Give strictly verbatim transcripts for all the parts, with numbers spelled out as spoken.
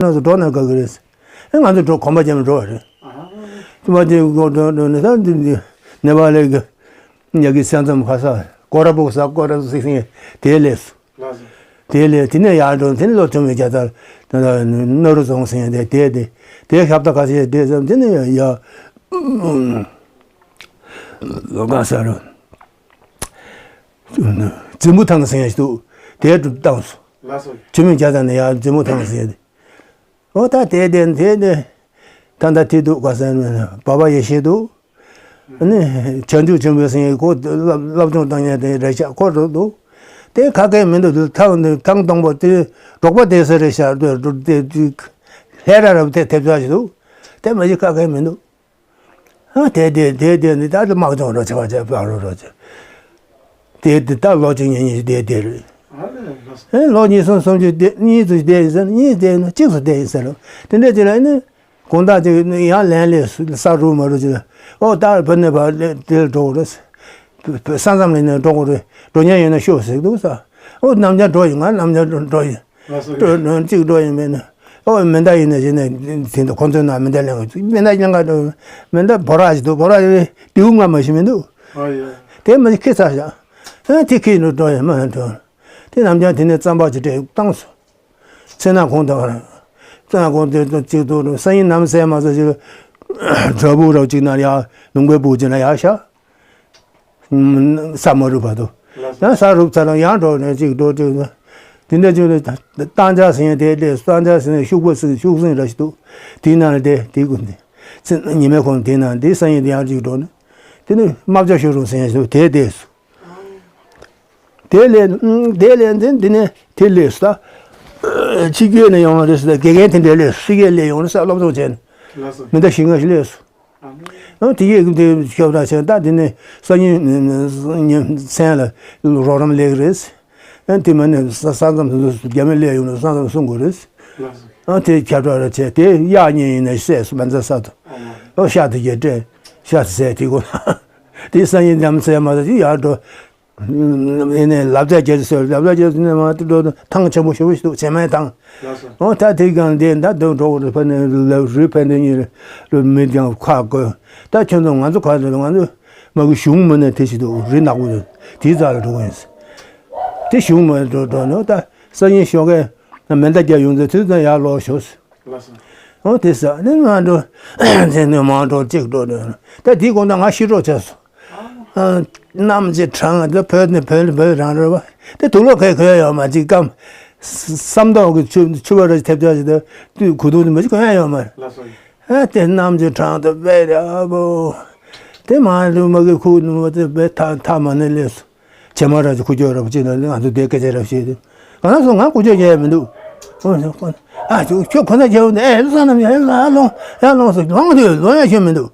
ནང་དུ་འགྲོ་ན་དགའ་གི་རེད། ཨེ་ང་ཚོ་འགྲོ་གོམ་པ་རྒྱབ་ནས་འགྲོ་བ་རེད། དེ་མ་དེ་འགྲོ་འགྲོ་འགྲོ་ནས་ད་འདི་འདི་ནེ་པ་ལའི་གི་ཉ་གི་སེམས་ཙམ་ཁ་ས་ཀོ་ར་པུ་ས་ཀོ་ར་སིག་སིང་དེ་ལས་སུ། དེ་ལས་དེ་ནས་ཡར་འགྲོ་དེ་ནས་ལོ་ཐོན་མི་རྒྱ་ཚར་ནོར་རྫོང་ཟིང་དེ་དེ་དེ་དེ་ཤབ་ད་ཁ་ས་དེ་ཙམ་དེ་ནས་ཡ་ལོ་ག་ས་རུ་རྫི་མུ་ཐང་སིང་ཞིག་འདུག་དེ་སྒྲུབ་བཏང་སོ། ལགས་སོ། ཆུ་མིག་རྒྱ་ཚ་ནས་ཡར་རྫི་མུ་ཐང་ཟེར་ཏེ། འོ་ད་དེ་དེ་དེ་དེ། ད་ད་དེ་འདུག་ག་ཟེར་ན་བ་བ་ཡེ་ཤེས་འདུག་ཨ་ནི་བྱང་ཆུབ་ཆེན་པོའི་སེང་གེ་ཁོ་བསླབ་བསླབ་སྦྱོང་བཏང་མཁན་དེ་རེད་ཤག་ཁོ་རུ་འདུག་དེ་ཁ་སྐད་མི་འདུག་ཐང་ཐང་སྟོང་པོ་དེ་འབྲོག་པ་དེ་ས་རེད་ཤག་དེ་དེ་ལྷས་ར་རབ་དེ་ཐེབས་ཆག་ཞིག་འདུག་དེ་མ་གཞི་ཁ་སྐད་མི་འདུག་ཨ་དེ་དེ་དེ་དེ་ནི་ད་དེ་དམག་སྦྱོང་རོགས་བྱེད་པ་བྱེད་པ་རོགས་རོགས་བྱེད། དེ་དེ་ད་ལོ་གཅིག་གཉིས་གཉིས་ཤིག་བསྡད་བསྡད་རེད། ཨ་ལོ་གཉིས་གསུམ་གསུམ་བཅུ་བསྡད་གཉིས་ཙམ་ཞིག་བསྡད་ཡིན་ཟེར་ན་གཉིས་བསྡད་ཡིན་ན་གཅིག་ཙམ་བསྡད་ཡིན་ཟེར་རོ། དེ་འདྲ་ཅིག་ལ་ནི་དགོང་དག་ཅིག་ཡང་ལན་སླེབས་ས་རུབ་མ་རུབ་ཅིག་ལ་ཨོ་ད་བུ་ནས་བ་དེ་ལ་འགྲོ་དགོས་རེད། ས་མཚམས་ལ་ནས་འགྲོ་དགོས་རེད། འགྲོ་མཁན་ཡོད་ན་ཤོག་ཟེར་འདུག་ས། ཨོ་རྣམ་རྒྱལ་འགྲོ་ཡིན་ང་རྣམ་རྒྱལ་འགྲོ་ཡིན། ལགས་སོ། སྤྲོ་གཅིག་འགྲོ་ཡིན་མིན་ན། ཨོ་མེ་མདའ་ཡིན་ན་བྱས་ནས་དེ་འདྲ་ཁོང་ཚོའི་ནང་མེ་མདའ་ལེན་གི་མེ་མདའ་ཉེན་ཁ་འགྲོ། མེ་མདའ་བོ་ར་ཞིག་འདུག་བོ་ར་ཡིན་དེའུ་ང་མ་ཤི་མི་འདུག་ཨ་ཡ། དེ་མ་ཤི་ཁི་ཚར་བཞག་ཨ་དེ་ཁི་ནུ་འགྲོ་ཡིན་མ་འགྲོ། དེ་རྣམ་རྒྱལ་དེ་ནས་རྩམ་པ་ཅིག་སྤྲད་བཏང་སོང་། ཚེ་ན་ཁོང་དང་ཚེ་ན་ཁོང་དེ་གཅིག་ཏུ་སང་ཉིན་ནམ་གསལ་མ་ཟེར་ཅིག་བྲག་ཕུག་རབ་ཅིག་ན་ཡ་ལུང་པའི་བུ་ཅིག་ན་ཡ་ཤ། ས་མ་རུབ་བར་དུ། ཡང་ས་རུབ་ཚར་ན་ཡང་འགྲོ་ནས་གཅིག་འགྲོ་གཅིག་ན། དེ་འདྲ་བྱུང་ནས་བཏང་ཆ་ཟིན་དེ་ལས་བཏང་ཆ་ཟིན་ཤུག་པ་ཟིན་ཤུག་ཟིན་ར་ཞིག་འདུག་དེའི་ནང་ལ་དེ་དེའི་ཀུན་དེ། ཚེ་ཉི་མའི་ཁོང་དེའི་ནང་དེའི་སང་ཉིན་དེ་ཡང་གཅིག་འགྲོ་ནས། དེ་ནི་དམག་བྱ་ཤོར་རུང་ཟིན་ཞིག་འདུག་དེ་དེ་སུ། དེ་ལས་དེ་ལས་འཛིན་དེ་ནས་དེ་ལས་སུ་ད། ཕྱི་རྒྱལ་ནས་ཡོང་བ་རེད་ཟེར་ད་དགེ་རྒན་དེ་འདྲ་ལས་སུ་ཕྱི་རྒྱལ་ལས་ཡོང་རེད་ཟེར་སློབ་སྦྱོང་བྱས་ནས། མི་འདའ་ཞིག་ང་ཞིག་ལས་སུ། ཨ་དེ་ཡིག་འདི་ཤོབ་ར་ཆེན་ད་འདི་ནི་སང་ཉིན་ཉིན་མཚན་ལ་རོགས་རམ་ལས་རེད། ཨ་དེ་མ་ནི་ས་ས་མཚམས་སུ་རྒྱ་མི་ལས་ཡོང་ནས་ས་མཚམས་སྲུང་དགོས་རེད། ཨ་དེ་ཁྱབ་བསྒྲགས་ར་བྱས་དེ་གཡག་གཉིས་ཡིན་ན་བསད་སོ་མ་འཛའ་ས་དུ། ཨོ་ཤ་དེ་གྱད་སྤྲད་ཤ་དེ་བསད་དེ་གོ། དེ་སང་ཉིན་ཉིན་མཚན་མ་ད་ཡར་འགྲོ། ཡིན་ནའི་ལབ་རྩལ་རྒྱལ་སོ་ལབ་རྩལ་རྒྱལ་སོ་ནས་མ་དེ་འགྲོ་ཐང་ཆེན་པོ་ཞེ་པོ་ཞིག་འདུག་བྱེ་མའི་ཐང་། ལགས་སོ། འོ་ད་དེ་གང་དེ་ད་དུང་འགྲོ་དགོས་རེད་ཕ་ནས་ལབ་རི་ཕན་དེ་གཉིས་རེད་མི་ཀྱང་ཁ་བཀོད་ད་ཁྱོད་ཚོ་ང་ཚོ་ཁ་ཚོ་ང་ཚོ་མ་གི་གཞུང་མི་ནས་དེ་ཞིག་འདུག་རི་ནག་པོ་དེ་རྩ་ལ་འགྲོ་གི་ཡིན། དེ་གཞུང་མི་འགྲོ་འགྲོ་ནོ་ད་སང་ཉིན་ཞོགས་ཀས་མེ་མདའ་རྒྱག་ཡོང་ཚེ་དུས་ཚོད་ཡར་ལོག་ཤོག་ལགས་སོ། འོ་དེ་ས་ནི་ང་འགྲོ་ཚེ་ནི་མ་འགྲོ་གཅིག་འགྲོ་འགྲོ་ད་དེའི་དགོང་དག་ང་ཤི་རོགས་བྱས་སོང་། གནམ་གྱི་གྲང་དེ་བོད་ནི་བོད་བོད་རང་རེད་བ། དེ་དུག་ལོག་གས་གོན་ཡོད་མ་གཅིག་སྐམ། བསམ་མདོག་གི་ཆུ་ཆུ་བ་ར་ཐེབས་ཆག་ཅིག་དེ་དུས་གུ་དུག་དེ་མ་གཅིག་གོན་ཡོད་མ་རེད། ལགས་སོ། ཨ་དེ་གནམ་གྱི་གྲང་དེ་བས་རེད་ཨ་བོ། དེ་མ་རུ་མ་གི་ཁུག་ནུ་བ་དེ་བས་ཐ་ཐ་མ་ནི་ལས་སུ། བྱེ་མ་ར་ཅིག་ཁུ་ཁྱོད་ར་བ་ཅིག་ན་ང་ཚོ་དེ་སྐད་ཆ་ར་བཤད་དེ། གང་ན་སོང་ང་ཁུ་ཁྱོད་རྒྱལ་ཡ་མི་འདུག་ཨ་ཁྱོད་ཁོ་ན་རྒྱལ་བ་འདི་ཨེ་ལོ་ས་ནམ་ཡ་ལ་ལོང་ཡ་ལོང་སོ་ལོང་དུས་ལོང་ཡ་ཁྱོད་མི་འདུག་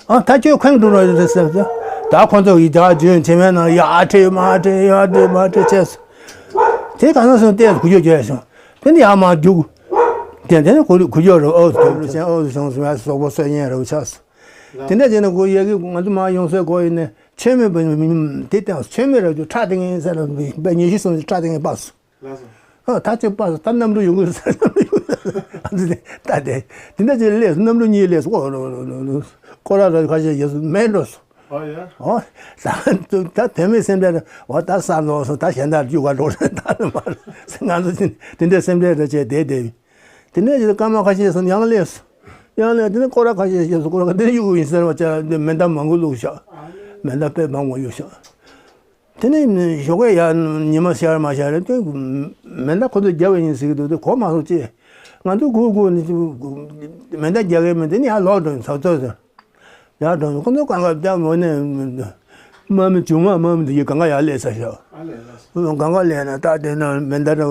ཨ་ད་ཁྱོད་ཁོང་འགྲོ་རོགས་ཡོད་རེད་ཟེར་ཟེར། ད་ཁོང་ཚོ་ཡི་དྭགས་ལྗོན་བྱེ་མའི་ནང་ཡར་ཁྲིད་མར་ཁྲིད་ཡར་ཁྲིད་མར་ཁྲིད་བྱས་སོང་། དེ་ག་ན་སོང་ལྟས་སུ་ཁུ་ཁྱོད་རྒྱལ་སོང་། དེ་ནི་ཡར་མར་རྒྱུག་དེ་དེ་ནི་ཁུ་ཁུ་ཁྱོད་རུ་ཨོ་ཐོབ་རུ་ཅན་ཨོ་སོང་སོང་ཡ་སོག་པོ་སོ་ཉན་རུ་ཆགས་སོང་། དེ་འདྲ་བྱས་ན་ཁོ་ཡ་གི་ང་ཚོ་མར་ཡོང་སའི་སྒོ་ཡིན་ནས་ཆོས་མེད་པ་དེ་སྟེང་ཆོས་མེད་ར་རྒྱུ་ཁྲག་དེ་ངན་ཟེར་ལ་བས་ཉི་ཤུ་སོང་ཁྲག་དེ་ངན་སྤར་སོང་། ལགས་སོ། ཨ་ད་ཁྱོད་པ་ད་གནམ་གྲུ་ཡོང་གི་རེད་ཟེར་གནམ་གྲུ་ཡོང་གི་རེད་ད་དེ་དེ་འདྲ་ཅིག་སླེབས་སོང་གནམ་གྲུ་གཉིས་སླེབས་སོང་ཨོ་ལོ་ལོ་ལོ་ལོ་ཀོ་ར་ར་ཁ་ཤས་ཡོད་སོང་མེད་འགྲོ་སོང་། ཨོ་ཡ། ཨོ་ད་ད་དོན་མེད་སེམས་ཁྲལ་ཨོ་ད་ས་ལོག་སོང་ད་གཞན་དག་རྒྱུག་ག་འགྲོ་རེད་ད་ལ་མ་རེད་ང་ཚོ་དེ་འདྲ་སེམས་ཁྲལ་རེ་བྱས་བསྡད་བསྡད་དེ་འདྲ་ཅིག་སྐར་མ་ཁ་ཤས་སོང་ཡང་སླེབས་སོང་ཡང་སླེབས་དེ་ནས་ཀོ་ར་ཁ་ཤས་སླེབས་སོང་ཀོ་ར་ཁ་དེ་གཡུག་ཡིན་ཟེར་བ་ཅག་མེ་མདའ་མང་པོ་བླུགས་ཤག་མེ་མདའ་དཔེ་མང་པོ་གཡུགས་ཤག་དེ་ནས་ཞོགས་ཀས་ཡར་ཉི་མ་ཤར་མ་ཤར་རེད་དེ་མེ་མདའ་ཁོ་ཚོས་རྒྱབ་པ་ཡིན་ཟེར་གི་འདུག་དེ་གོ་མ་སོང་ཅི། ང་ཚོ་གུ་གུ་ནི་མེ་མདའ་རྒྱག་གི་མེད་དེ་ནི་ཡར་ལོག་འགྲོ་ཡིན་ཚོགས་གཙོ་ཚོ་ཡར་འགྲོ་ཡིན་ཁོ་ཚོ་གང་ག་རྒྱབ་ངོ་ནས་དམག་མི་བྱུང་བ་དམག་མི་དེ་གི་གང་ག་ཡར་སླེབས་ཚར་ཤག་ཨ་ལས་ལགས། གང་ག་སླེབས་ན་ད་དེ་ན་མེ་མདའ་ར་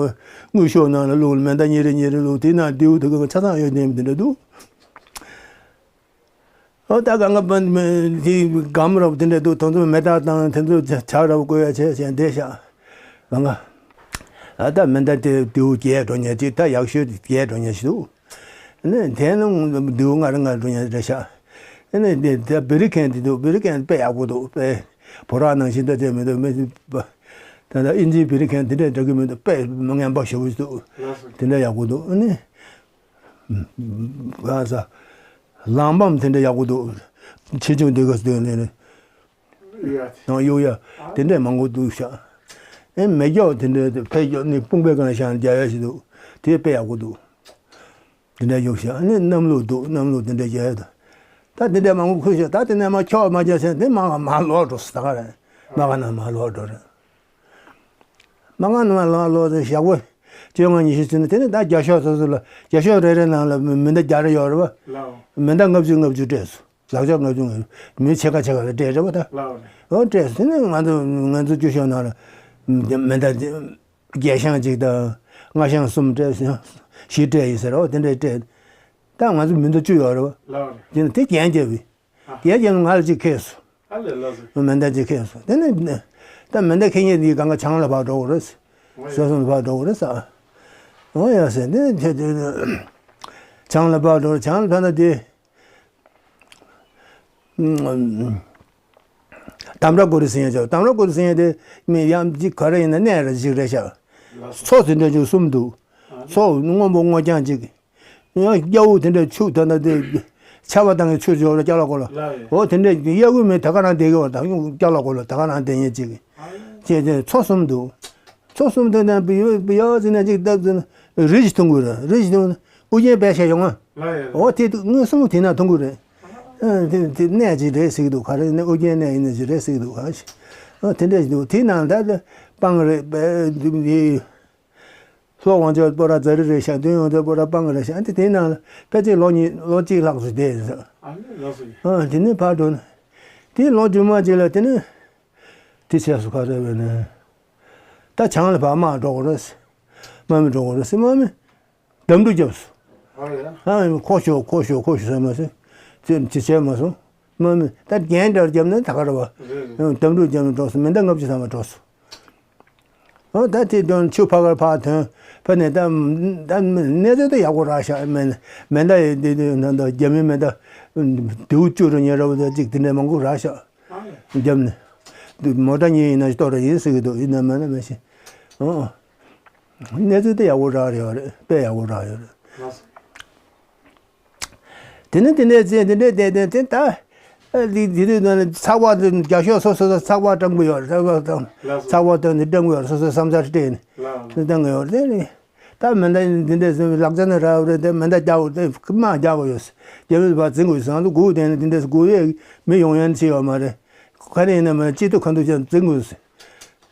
དངུལ་ཤོག་ནང་ལ་བླུགས་མེ་མདའ་གཉིས་རེ་གཉིས་རེ་བླུགས་དེ་ན་རྡེའུ་དེ་གི་ཆ་ཚང་ཡོད་དེ་དེ་འདྲ་འདུག་ཨོ་ད་གང་ག་པན་དེ་སྒམ་རབ་དེ་འདྲ་འདུག་དེ་ཚོ་མེ་སྟག་དང་དེ་ཚོ་ཇ་ཇག་རབ་བསྐོལ་ཡ་བྱས་བྱས་བསྡད་ཤག་གང་ག་ཨ་ད་མེ་མདའ་དེ་རྡེའུ་བརྒྱད་འགྲོ་ཉེ་ཅིག་ད་ཡག་ཤོས་དེ་བརྒྱད་འགྲོ་ཉེ་ཞིག་འདུག་ཨ་ནི་དེ་ནང་རྡེའུ་ལྔ་རེ་ལྔ་འགྲོ་ཉེ་རེད་ཤག་ཨ་ནི་དེ་ད་བེ་རི་ཁན་དེ་འདུག་བེ་རི་ཁན་དཔེ་ཡག་པོ་འདུག་དཔེ་བོ་ར་ནང་བཞིན་ད་དེ་མི་འདུག་མི་ད་ད་ཨིན་ཇིའི་བེ་རི་ཁན་དེ་འདྲ་འདྲ་གི་མི་འདུག་དཔེ་མི་ངན་པ་ཞེ་པོ་ཞིག་འདུག་དེ་འདྲ་ཡག་པོ་འདུག་ཨ་ནི། ག་ས། ལམ་བམ་དེ་འདྲ་ཡག་པོ་འདུག་ཆེ་ཆུང་དེ་ག་སྟོན་ནས་ནས། ཡང་གཡུག་ཡ། དེ་འདྲ་མང་པོ་འདུག་ཤག་ཨེ་མེ་སྒྱོགས་དེ་འདྲ་ཕེ་སྒྱོགས་ནི་དཔུང་པའི་སྒང་བཞག་རྒྱག་ཡ་ཞིག་འདུག་དེ་དཔེ་ཡག་པོ་འདུག་དེ་འདྲ་གཡུག་ཤག་ཨ་ནི་གནམ་ལོ་འདུག་གནམ་ལོ་དེ་འདྲ་རྒྱག་ཡ་འདུག་ད་དེ་འདྲ་མང་པོ་ཁུར་ཤག་ད་དེ་ནས་མ་ཁྱོག་མ་རྒྱག་ཚེ་དེ་མ་ག་མ་ལོག་འགྲོ་སོང་ད་ག་རེད། མ་ག་ན་མ་ལོག་འགྲོ་རེད། མ་ག་ན་མ་ལོག་འགྲོ་རེད་ཞག་པོ། བཅོ་ལྔ་ཉི་ཤུ་ཚུན་དེ་ནས་ད་རྒྱ་ཤོག་སོ་སོ་ལ་རྒྱ་ཤོག་རེ་རེ་ནང་ལ་མི་མི་འདའ་བརྒྱ་རེ་ཡོད་རེད་བ། ལའོ། མི་འདའ་ལྔ་བཅུ་ལྔ་བཅུ་སྤྲད་སོང་། ལག་ཆ་ལྔ་བཅུ་ལྔ་བཅུ་མི་ཕྱེད་ཀ་ཕྱེད་ཀ་ལ་སྤྲད་རེད་བ་ད། ལའོ་རེད། ཨོ་སྤྲད་སོང་དེ་ནས་ང་ཚོ་ང་ཚོ་རྒྱ་ཤོག་ནང་ལ་མི་འདའ་བརྒྱད་ཤང་གཅིག་དང་ལྔ་ཤང་གསུམ་སྤྲད་སོང་། བཞི་སྤྲད་ཡིན་ཟེར། ཨོ་དེ་འདྲས་སྤྲད། ད་ང་ཚོ་མི་འདའ་བཅུ་ཡོད་རེད་བ། ལའོ་རེད། དེ་ནས་དེ་རྒྱན་བརྒྱབ་པས། རྒྱན་བརྒྱབ་ནས་ང་ལ་གཅིག་ཁེལ་སོང་། ཨ་ལས་ལགས་སོ། མེ་མདའ་གཅིག་ཁེལ་སོང་། དེ་ནས་ད་མེ་མདའ་ཁེལ་མཁན་དེ་གང་ག་བྱང་ལ་ཕར་འགྲོ་དགོས་རེད། ཨོ་ཡ། ཟེར་སོང་། ཕར་འགྲོ་དགོས་རེད་ཟེར། ཨོ་ཡ་ཟེར་དེ་དེ་དེ་བྱང་ལ་ཕར་འགྲོ། བྱང་ལ་ཕར་ན་དེ་དམ་ར་ཀུ་རི་ཟེར་ཡ་ཅོ། དམ་ར་ཀུ་རི་ཟེར་ཡ་དེ་མི་ཡང་ཅིག་ག་རེ་ཡིན་ན་གནས་རེ་ཞིག་རེད་ཤག་མཚོ་དེ་འདྲ་ཅིག་གསུམ་འདུག་མཚོ་སྔོན་པོ་སྔོ་ལྗང་ཅིག་ཡང་སྐྱ་བོ་དེ་འདྲ་ཆུ་ད་ལྟ་དེ་ཆར་པ་བཏང་གི་ཆུ་འཇོག་ལ་སྐྱ་ལ་གོ་ལ། ལགས་ཡོད། འོ་དེ་འདྲ་གཡག་གུ་མེད་ད་ག་རང་བསྡད་ཀྱི་བ་དང་སྐྱ་ལ་གོ་ལ་ད་ག་རང་བསྡད་ཉེ་ཅིག་ཨ་ཡོད། ཅེས་ཅེས་མཚོ་གསུམ་འདུག་མཚོ་གསུམ་དེ་ནས་བི་ཡོ་བི་ཡོ་ཟེར་ནས་ཅིག་བཏབ་ཟེར་ན་རི་ཞིག་མཐོང་གི་རེད། རི་ཞིག་མཐོང་ན་ཨུ་རྒྱན་པད་ཤག་ཡོང་ང་། ལགས་ཡོད། འོ་དེ་དངོས་སུ་དེ་ན་མཐོང་གི་རེད། ཨ་དེ་དེ་གནས་ཅིག་རེད་ཟེར་གི་འདུག་ག་རེ་ནས་ཨུ་རྒྱན་གནས་ཡིན་ནས་ཅིག་རེད་ཟེར་གི་འདུག་ག་ཨ་དེ་འདྲ་ཞིག་འདུག་དེ་ནང་ད་ལྟ་སྤང་རེད་པས་འདི། ལྷོ་ཝང་ཆོས་སྤོ་ར་ཛ་རི་རེད་ཤག་མདུན་ཡོང་དུས་སྤོ་ར་སྤང་རེད་ཤག་ཨ་ནི་དེའི་ནང་ལ་ཕལ་ཆེར་ལོ་གཉིས་ལོ་གཅིག་ལྷག་ཙམ་བསྡད་ཡོད་ཟེར། ཨ་ནི་ལགས་སོ། ཨ་དེ་ནས་ཕར་འགྲོ་ན། དེ་ལོ་རྒྱུས་མ་ཅིག་ལ་དེ་ནས། དེ་བྱས་སུ་ཁ་རེ་བས་ནས། ད་བྱང་ལ་ཕར་དམག་འགྲོ་དགོས་རེད། དམག་མི་འགྲོ་དགོས་རེད་ཟེར། དམག་མི་འདམ་འགྲོ་བརྒྱབ་སོང་། ཨ་ཡ། ཨ་ཁོ་ཤོག་ཁོ་ཤོག་ཁོ་ཤོག་ཟེར་མ་ཟེར། དེ་དེ་བྱས་མ་སོང་། དམག་མི་ད་རྒྱན་འདྲ་བརྒྱབ་ནས་ད་ག་རེ་བ། རེད་རེད། དམ་ཕྲུག་རྒྱབ་ནས་འགྲོ་སོང་། མེ་མདའ་ལྔ་བཅུ་ཐམ་པ་འགྲོ་སོང་། ཨོ་ད་དེ་དོན་ཆུ་ཕ་གར་ཕར་ཐོན། ཕ་ནས་ད་ད་གནས་ཚུལ་དེ་ཡག་པོ་རག་ཤག་མེ་མེ་མདའ་ཡི་དེ་དེ་ད་ད་རྒྱ་མི་མེ་མདའ་དེའུ་བཅུ་རུ་ཉེ་ར་བ་ད་ཅིག་དེ་འདྲ་མང་པོ་རག་ཤག་རྒྱབ་ནས། འདི་མོ་ཊ་གཉིས་ཡིན་ན་ལྟོ་ར་ཡིན་ཟེར་གི་འདུག་ཡིན་ན་མིན་ན་མི་ཤེས། ཨོ། གནས་ཚུལ་དེ་ཡག་པོ་རག་ཡོད་རེད། དཔེ་ཡག་པོ་རག་ཡོད་རེད། དེ་ནི་དེ་འདྲའི་ཚེ་དེ་འདྲའི་བསྡད་དེ་དེ་ད། ཨ་འདི་འདི་དུས་ནང་ནས་ཚགས་པར་དེ་རྒྱ་ཤོག་སོ་སོ་ཚགས་པར་བཀྲམ་གི་ཡོད་རེད། ཚགས་པར་བཀྲམ། ལགས་སོ། ཚགས་པར་བཏོན་ནས་བཀྲམ་གི་ཡོད་རེད། སོ་སོའི་བསམ་འཆར་སྤྲད་ནས། ལགས། དེ་བཏང་གི་ཡོད་རེད། ད་མེ་མདའ་འདི་འདྲས་ཟིན་པའི་ལག་ཆ་ནི་རག་རེད་དེ་མེ་མདའ་རྒྱག་དགོས་དེ་དམག་རྒྱག་དགོས་ཡོད། རྒྱ་མི་ཕར་འཛིང་དགོས་ཡོད་ཟེར། ང་ཚོ་སྒུག་བསྡད་ནས་འདི་འདྲས་སྒུག་ཡས་མི་ཡོང་ཡ་ནི་ཅི་ཡོད་མ་རེད། ག་རེ་ཡིན་ན་མ་ཅི་ཐུབ་གང་ཐུབ་བྱས་འཛིང་དགོས་ཟེར།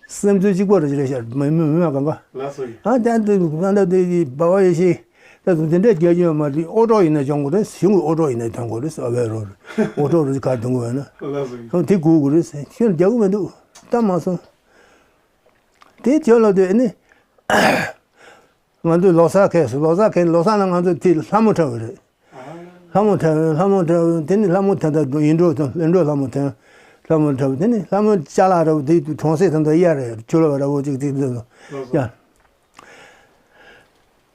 སེམས་ཚོད་གཅིག་པོ་རེ་རེ་ཤར་མི་མི་མི་མ་གང་ག་ལགས་སོ། ཨ་ད་འདི་ང་ད་འདི་འདི་བ་བ་ཡེ་ཤེས་ད་དུང་འདི་འདྲས་རྒྱག་རྒྱུ་ཡོད་མ་རེད། ཨོ་ཏོ་ཡིན་ན་སྦྱོང་དགོས་རེད། གཞུང་གི་ཨོ་ཏོ་ཡིན་ན་ཐོན་དགོས་རེད། ཨ་བའི་རོ་རེད། ཨོ་ཏོ་རེད་ག་འདོན་དགོས་ཡོད་ན། ལགས་སོ། ཨ་དེ་སྒུག་དགོས་རེད་ཟེར། ཁྱོད་རྒྱག་གི་མི་འདུག་ད་མ་སོང་། དེ་ཁྱོད་ལ་དེ་ནི། ང་ཚོས་ལོ་གསར་ཁེལ་སོང་། ལོ་གསར་ཁེལ་ལོ་གསར་ནང་ང་ཚོ་དེ་ལྷ་མོ་འཁྲབ་པ་རེད། ལྷ་མོ་འཁྲབ་ལྷ་མོ་འཁྲབ་དེ་ནི་ལྷ་མོ་ཐོན་ད་ཡིད་འཕྲོག་ཐོན་ཡིད་འཕྲོག་ལྷ་མོ་ཐོན། ལྷ་མོ་འཁྲབ་དེ་ནི་ལྷ་མོ་ཅ་ལག་ར་བོ་དེ་གྲོང་གསེབ་ཐོན་ད་གཡར་རེད། ཆུ་ལོག་ར་བོ་ཅིག་ཅིག་ཅིག་ཡ།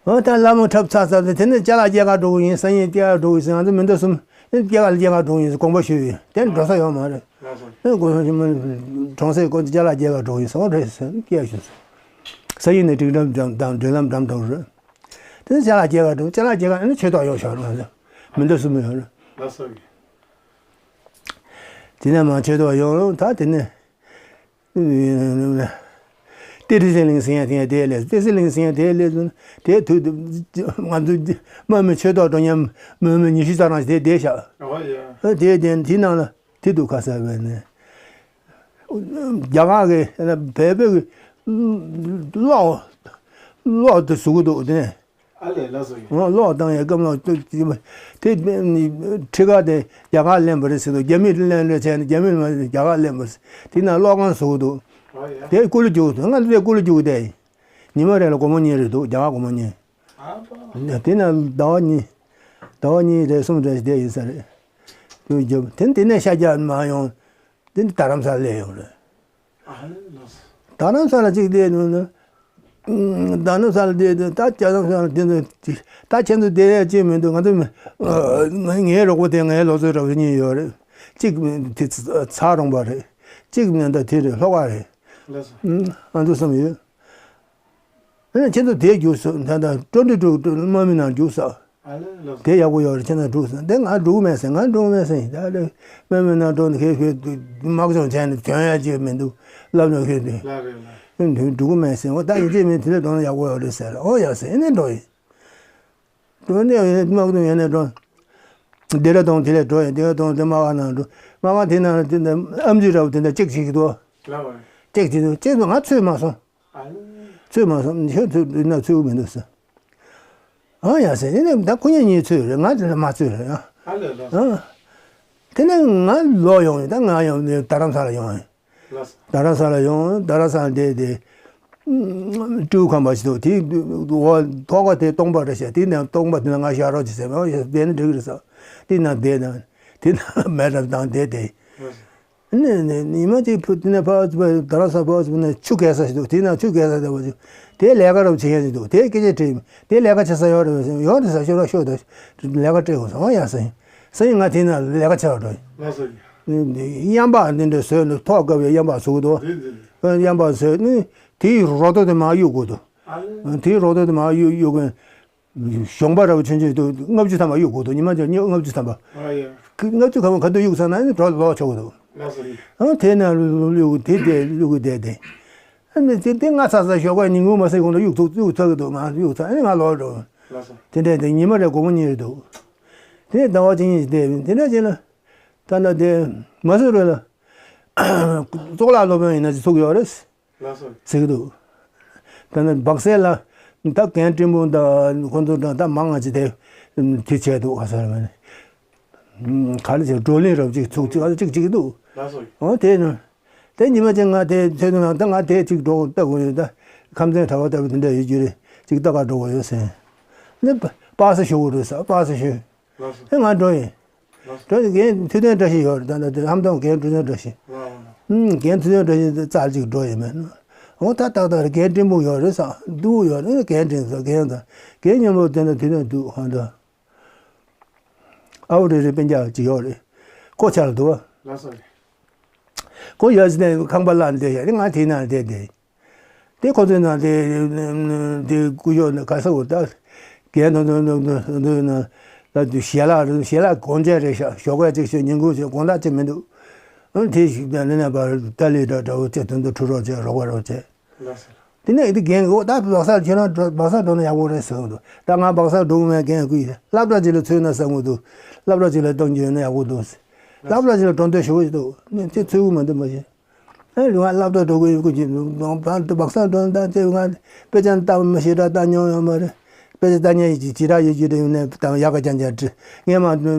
ཨོ་ད་ལྷ་མོ་འཁྲབ་ཚར་ཚར་དེ་དེ་ནི་ཅ་ལག་སྐྱེལ་ག་འགྲོ་གི་ཡིན། སང་ཉིན་སྐྱེལ་ག་འགྲོ་གི་ཡིན་ཟེར། ང་ཚོ་མི་འདུག་གསུམ་ནི་སྐྱེལ་ག་ལ་སྐྱེལ་ག་འགྲོ་གི་ཡིན་ཟེར་དགོངས་པ་ཞུས་ཡོད། དེ་ནི་འགྲོ་ས་ཡོད་མ་རེད། ལགས་སོ། ཨེ་གོང་ས་ཆེན་པོ་གྲོང་གསེབ་སྐོར་ཅ་ལག་སྐྱེལ་ག་འགྲོ་ཡིན་ཟེར། འོ་རེད་ཟེར་སྐྱེལ་ཞུས་སོང་། སང་ཉིན་ནས་སྒྲིག་ལམ་འགྲམ་དང་སྒྲིག་ལམ་འགྲམ་དུ་རེད། དེ་ནས་ཅ་ལག་སྐྱེལ་ག་འགྲོ། ཅ་ལག་སྐྱེལ་ག་ཨ་ནི་ཆོས་ཐོག་ཡོད་ཤག་རེད། མི་འདུག་གསུམ་ཡོད་རེད། ལགས་སོ། དེ་ནས་མ་ཆོས་ཐོག་ཡོང་ད་དེ་ནས། ཏི་རི་སེ་གླིང་ཟེར་ཡ་དེ་ཡང་དེ་ལས་ཏི་སེ་གླིང་ཟེར་ཡ་དེ་ལས་དེ་དུས་ང་ཚོ་དམག་མི་ཆོས་ཐོག་འགྲོ་མཁན་མི་མི་ཉི་ཤུ་རྩ་གྲངས་ཞིག་དེ་བསྡད་ཤག་ཨོ་ཡ། དེ་དེ་དེ་ནང་ལ། དེ་དུས་ཁ་སང་བས་ནས། རྒྱ་གར་གི་བལ་པོ་གི་གློག་གློག་དེ་བཟོ་གི་འདུག་དེ། ཨ་ལས་ལགས་སོ་ཡིན། གློག་བཏང་ཡས་སྐམ་གློག་དེ་ཁྲི་ཁ་དེ་རྒྱ་གར་ལེན་པ་རེད་ཟེར་འདུག་རྒྱ་མིས་ལེན་རེད་བྱས་ནས་རྒྱ་མིས་མ་རེད་རྒྱ་གར་ལེན་པ་རེད། དེ་ན་གློག་ཁང་བཟོ་གི་འདུག་ཨོ་ཡ། དེ་ཀུ་ལུ་རྒྱུག་འདུག་ང་ཚོ་དེ་ཀུ་ལུ་རྒྱུག་དེ་ཡིན། ཉི་མ་རེ་ལ་སྒོར་མོ་གཉིས་རེ་འདུག་རྒྱ་གར་སྒོར་མོ་གཉིས། ཨ་ཕ། དེ་ན་ཟླ་བ་གཉིས། ཟླ་བ་གཉིས་རེ་གསུམ་རེ་བསྡད་ཡིན་ས་རེད། དུས་རྒྱབ་དེ་དེ་ནས་ཤར་རྒྱག་མ་ཡོང་། དེ་ནི་རྡ་རམ་ས་ལ་སླེབས་ཡོང་རེད། ཨ་ལགས་སོ། རྡ་རམ་ས་ལ་གཅིག་བསྡད་ནས་ན། རྡ་རམ་ས་ལ་བསྡད་དུས་ད་རྡ་རམ་ས་ལ་བསྡད་དུས་ད་ཁྱེད་ཚོ་བསྡད་ཡས་ཅི་མི་འདུག་ང་ཚོ་མི། ངའི་རོགས་པ་དེ་ངའི་ལོ་ཚོད་རོགས་པ་གཉིས་ཡོད་རེད། གཅིག་དེ་ཚ་རོང་པ་རེད། གཅིག་ནི་ད་དེ་རེད་ལྷོ་ཁ་རེད། ལགས་སོ། ང་ཚོ་བསམ་ཡོད། ཨ་ནི་ཁྱེད་ཚོ་དེ་རྒྱུགས་སོང་ད་ད་ཀྲོ་འདི་ཀྲུག་ཀྲུག་དམག་མི་ནང་རྒྱུགས་སོང་། ཨ་ལེ་ལགས་སོ། དེ་ཡག་པོ་ཡོད་རེད། ཁྱེད་རང་འགྲོ་ཟེར། དེ་ང་འགྲོ་གི་མེད་ཟེར། ང་འགྲོ་གི་མེད་ཟེར། ད་ལེ་མི་མི་ནང་འགྲོ་ནས་ཁེ་ཁེ་དམག་སྦྱོང་བྱས་ནས་གྱོན་ཡ་ཅིག་མི་འདུག་ལབ་ནས་ཁེ་དེ། ལགས་རེད་ལགས། འགྲོ་གི་མེད་ཟེར། འོ་ད་ཡིན་གཅིག་མིན་དེ་ལས་འགྲོ་ན་ཡག་པོ་ཡོད་རེད་ཟེར། ཨོ་ཡ་ཟེར། ཨེ་ནས་འགྲོ་ཡིན། འགྲོ་ནས་དམག་དོན་ཡོད་ནས་འགྲོ། ལྡེ་ར་ལྡུན་དེ་ལས་འགྲོ་ཡིན། ལྡེ་ར་ལྡུན་དེ་དམག་ཁང་ནང་འགྲོ། དམག་ཁང་དེ་ནང་དེ་འདྲ་ཨམ་ཅི་འདྲ་བོ་དེ་འདྲ་གཅིག་བྱེད་ཀྱི་འདུག་ལགས་རེད། གཅིག་བྱེད་འདུག་གཅིག་འདུག་ང་ཚོས་མ་སོང་། ཨ་ལེ། ཚུད་མ་སོང་། ཁྱོད་ཚུད་ན་ཚུད་མི་འདུག་ཟེར། ཨ་ཡ་ཟེར། ཡིན་ནའི་ད་ཁོ་གཉིས་གཉིས་ཚུད་རེད། ང་དེ་ལ་མ་ཚུད་རེད་ཨ། ཨ་ལེ་ལགས། ཨ། དེ་ནས་ང་ལོག་ཡོང་ཡིན། ད་ང་ཡང་རྡ་རམ་ས་ལ་ཡོང་ཡིན། ལགས་སོ། རྡ་རམ་ས་ལ་ཡོང་། རྡ་རམ་ས་ལ་བསྡད་དེ། སྤྲེའུ་ཁང་པ་ཞིག་འདུག་དེའི་འོག་ཐོག་ཁ་དེ་སྟོང་པ་རེད་ཤག་དེའི་ནང་སྟོང་པ་དེ་ན་ང་བཞག་རོགས་གྱིས་ཟེར། ཨོ་ཡ་བསྡད་ན་འགྲིག་གི་རེད་ཟེར། དེའི་ནང་བསྡད་ན་དེ་ནང་མེ་རབ་བཏང་བསྡད་དེ། ལགས་སོ། ནས་ནས་ཉི་མ་གཅིག་ཕུ་དེ་ནས་ཕར་ཕར་རྡ་རམ་ས་ཕར་ཕར་ནས་ཆུ་བརྒལ་ས་ཞིག་འདུག་དེའི་ནང་ཆུ་བརྒལ་ས་དེ་བ་ཞིག་དེའི་ལས་ཀ་རབ་བྱེད་མཁན་ཞིག་འདུག་དེའི་སྐད་ཆ་དྲིས། དེའི་ལས་ཀ་བྱེད་ས་ཡོད་རེད་ཟེར། ཡོད་རེད་ཟེར། ཤོད་ར་ཤོད་ད། ལས་ཀ་སྤྲད་དགོས་ཟེར། ཨོ་ཡ་ཟེར། ཟེར་ཡིན། ང་དེའི་ནང་ལས་ཀ་བྱེད་པར་འགྲོ་ཡིན། ལགས་སོ། གཡམ་པ་འདི་འདྲ་བཟོས་ནས་ཐོག་བཀབ་པའི་གཡམ་པ་བཟོ་གི་འདུག་འདི་འདི་འདི། གཡམ་པ་བཟོས་ནས་དེའི་རོ་ཏོ་དེ་མར་གཡུག་དགོས་འདུག་ཨ་ལེ། དེའི་རོ་ཏོ་དེ་མར་གཡུག་གཡུག་གིན། གཞོང་པ་འདྲ་བོ་ཆུང་ཆུང་འདུག་ལྔ་བཅུ་ཐམ་པ་གཡུག་དགོས་འདུག་ཉི་མ་ཆུང་ཆུང་ལྔ་བཅུ་ཐམ་པ། ཨ་ཡ། ཁི་ལྔ་བཅུ་ཐམ་པ་ག་དུས་གཡུག་ཚར་ན་ནི་འགྲོ་ལོག་ཆོག་གི་འདུག་ལགས་སོ། ཨ་དེ་ན་གཡུག་དེ་དེ་གཡུག་དེ་དེ། ཨ་ནི་དེ་དེ་ང་ཚ་ཚ་ཞོགས་པ་ཉིན་གུང་མ་ཟིན་གོང་དུ་གཡུག་ཚུགས་གཡུག་ཚར་གི་འདུག་མ་གཡུག་ཚར། ཨ་ནི་ང་ལོག་འགྲོ། ལགས་སོ། དེ་འདྲས་དེ་ཉི་མ་རེ་དགོང་མོ་གཉིས་རེ་འདུག་དེ་ཟླ་བ་གཅིག་གཉིས་ཤིག་བསྡད་ཡིན། དེ་འདྲ་བྱས་ན་ད་ལྟ་དེ་མ་སུ་རི་ལ་གཙུག་ལག་སློབ་དཔོན་ཡིན་ན་ཅིག་ཚུགས་ཡོད་རེད། ལགས་སོ། ཟེར་གྱི་འདུག་ད་ནི་སྦག་སེ་ལ་ད་རྒན་སྤྲིན་ཕུང་དང་ཁོང་ཚོ་དང་ད་མང་ང་ཅི་དེ་དེ་བྱས་འདུག་ཨ་ས་ར་མ་ནི་ག་ལ་ཅིག་བགྲོ་གླེང་རབ་ཅིག་ཚུགས་ཅིག་ཨ་ཅིག་ཅིག་འདུག་ལགས་སོ། འོ་དེ་ནི་དེ་ཉི་མ་ཅིག་ང་དེ་ཚོད་དུ་ན་ད་ང་དེ་ཅིག་འགྲོ་ལྟ་དགོས་ཡོད། ད་ཁམས་ཚན་གྲྭ་པ་ལྟ་བུ་དེ་འདྲ་ཡོད་རྒྱུ་རེད། ཅིག་ལྟ་ག་འགྲོ་དགོས་ཡོད་ཟེར། ནི་པ་སེ་ཞུ་དགོས་རེད་ཟེར། པ་སེ་ཞུ། ལགས་སོ། ཨེ་ང་འགྲོ་ཡིན། ལགས་སོ། འགྲོ་ཡིན། རྒན་ཐུབ་བསྟན་བཀྲ་ཤིས་ཡོད་རེད། ད་ལྟ་དེ་ལྷམ་སྟོང་རྒན་ཐུབ་བསྟན་བཀྲ་ཤིས། ལགས་སོ། ཨུམ། རྒན་ཐུབ་བསྟན་བཀྲ་ཤིས་དེ་རྩར་ཅིག་འགྲོ་ཡིན་མེད་ན། འོ་ད་ཏག་ཏག་རེད། རྒན་སྤྲིན་ཕུང་ཡོད་རེད་ཟེར་འདུག་ཡོད་རེད། རྒན་སྤྲིན་ཟེར་རྒན་དང་རྒན་མཉམ་པོ་དེ་འདྲ་དེ་འདྲ་འདུག་ཧ་འདྲ། ཨའུ་རེ་རེ་སྤུན་ཀྱག་ཅིག་ཡོད་རེད། ཁོ་ཆ་ལ་འདུག་བ། ལགས་སོ། ཁོ་ཡོད་ཟེར་ནས་ཁང་པ་བརླག་བསྡད་ཡོད་རེད། ང་དེའི་ནང་བསྡད་བསྡད། དེ་ཁོ་ཚོའི་ནང་དེ་དེ་སྐུ་ཞབས་ནི་ག་ས་འོ་ད་རྒན་དང་དུ་དུ་དུ་ན་ལ་དུ་ཞལ་ལག་རེད། ཞལ་ལག་གོང་ཆེན་རེད་ཤག་ཞོགས་ཀས་ཅིག་ཤོད། ཉིན་གུང་ཤོད། དགོང་དག་ཅིག་མི་འདུག་ཨ་དེ་ཞིག་ནས་ནས་པར་ཏ་ལི་འདྲ་འདྲ་བོ་ཅིག་དུ་འདུག་འཁྲུ་རོགས་བྱས། རོགས་པ་རོགས་བྱས། ལགས་སོ། དེ་ནས་དེ་རྒན་གྱིས་འོ་ད་སྦག་སར་ཁྱེད་རང་འགྲོ་སྦག་སར་འགྲོ་ན་ཡག་པོ་རེད་ཟེར་གི་འདུག་ད་ང་སྦག་སར་འགྲོ་གི་མེད། རྒན་སྐུ་ཡིས་སློབ་གྲྭ་ཅིག་ལ་ཚུད་ན་བསམ་གི་འདུག་སློབ་གྲྭ་ཅིག་ལ་གཏོང་རྒྱུ་ཡོད་ན་ཡག་པོ་འདུག་སློབ་གྲྭ་ཅིག་ལ་གཏོང་འདོད་ཞེ་པོ་ཞིག་འདུག་ནས་དེ་ཚུད་གི་མི་འདུག་མ་གཞི། ཨ་རེ་ང་སློབ་གྲྭ་འགྲོ་གི་ཡོད་གི་ཅིག་འདུག་བར་དུ་སྦག་སར་འགྲོ་ན་ད་ཅིག་ང་དཔེ་ཆ་ལྟ་མི་ཤེས་ར་ལྟ་མྱོང་ཡོད་མ་རེད། དཔེ་ཆ་ལྟ་མཁན་ཡིན་གྱི་ཇི་འདྲ་ཡོད་ཀྱི་རེད། ཡིན་ནའི་ད་ཡག་ག་རྐྱང་རྐྱང་བྲིས་ངས་མ་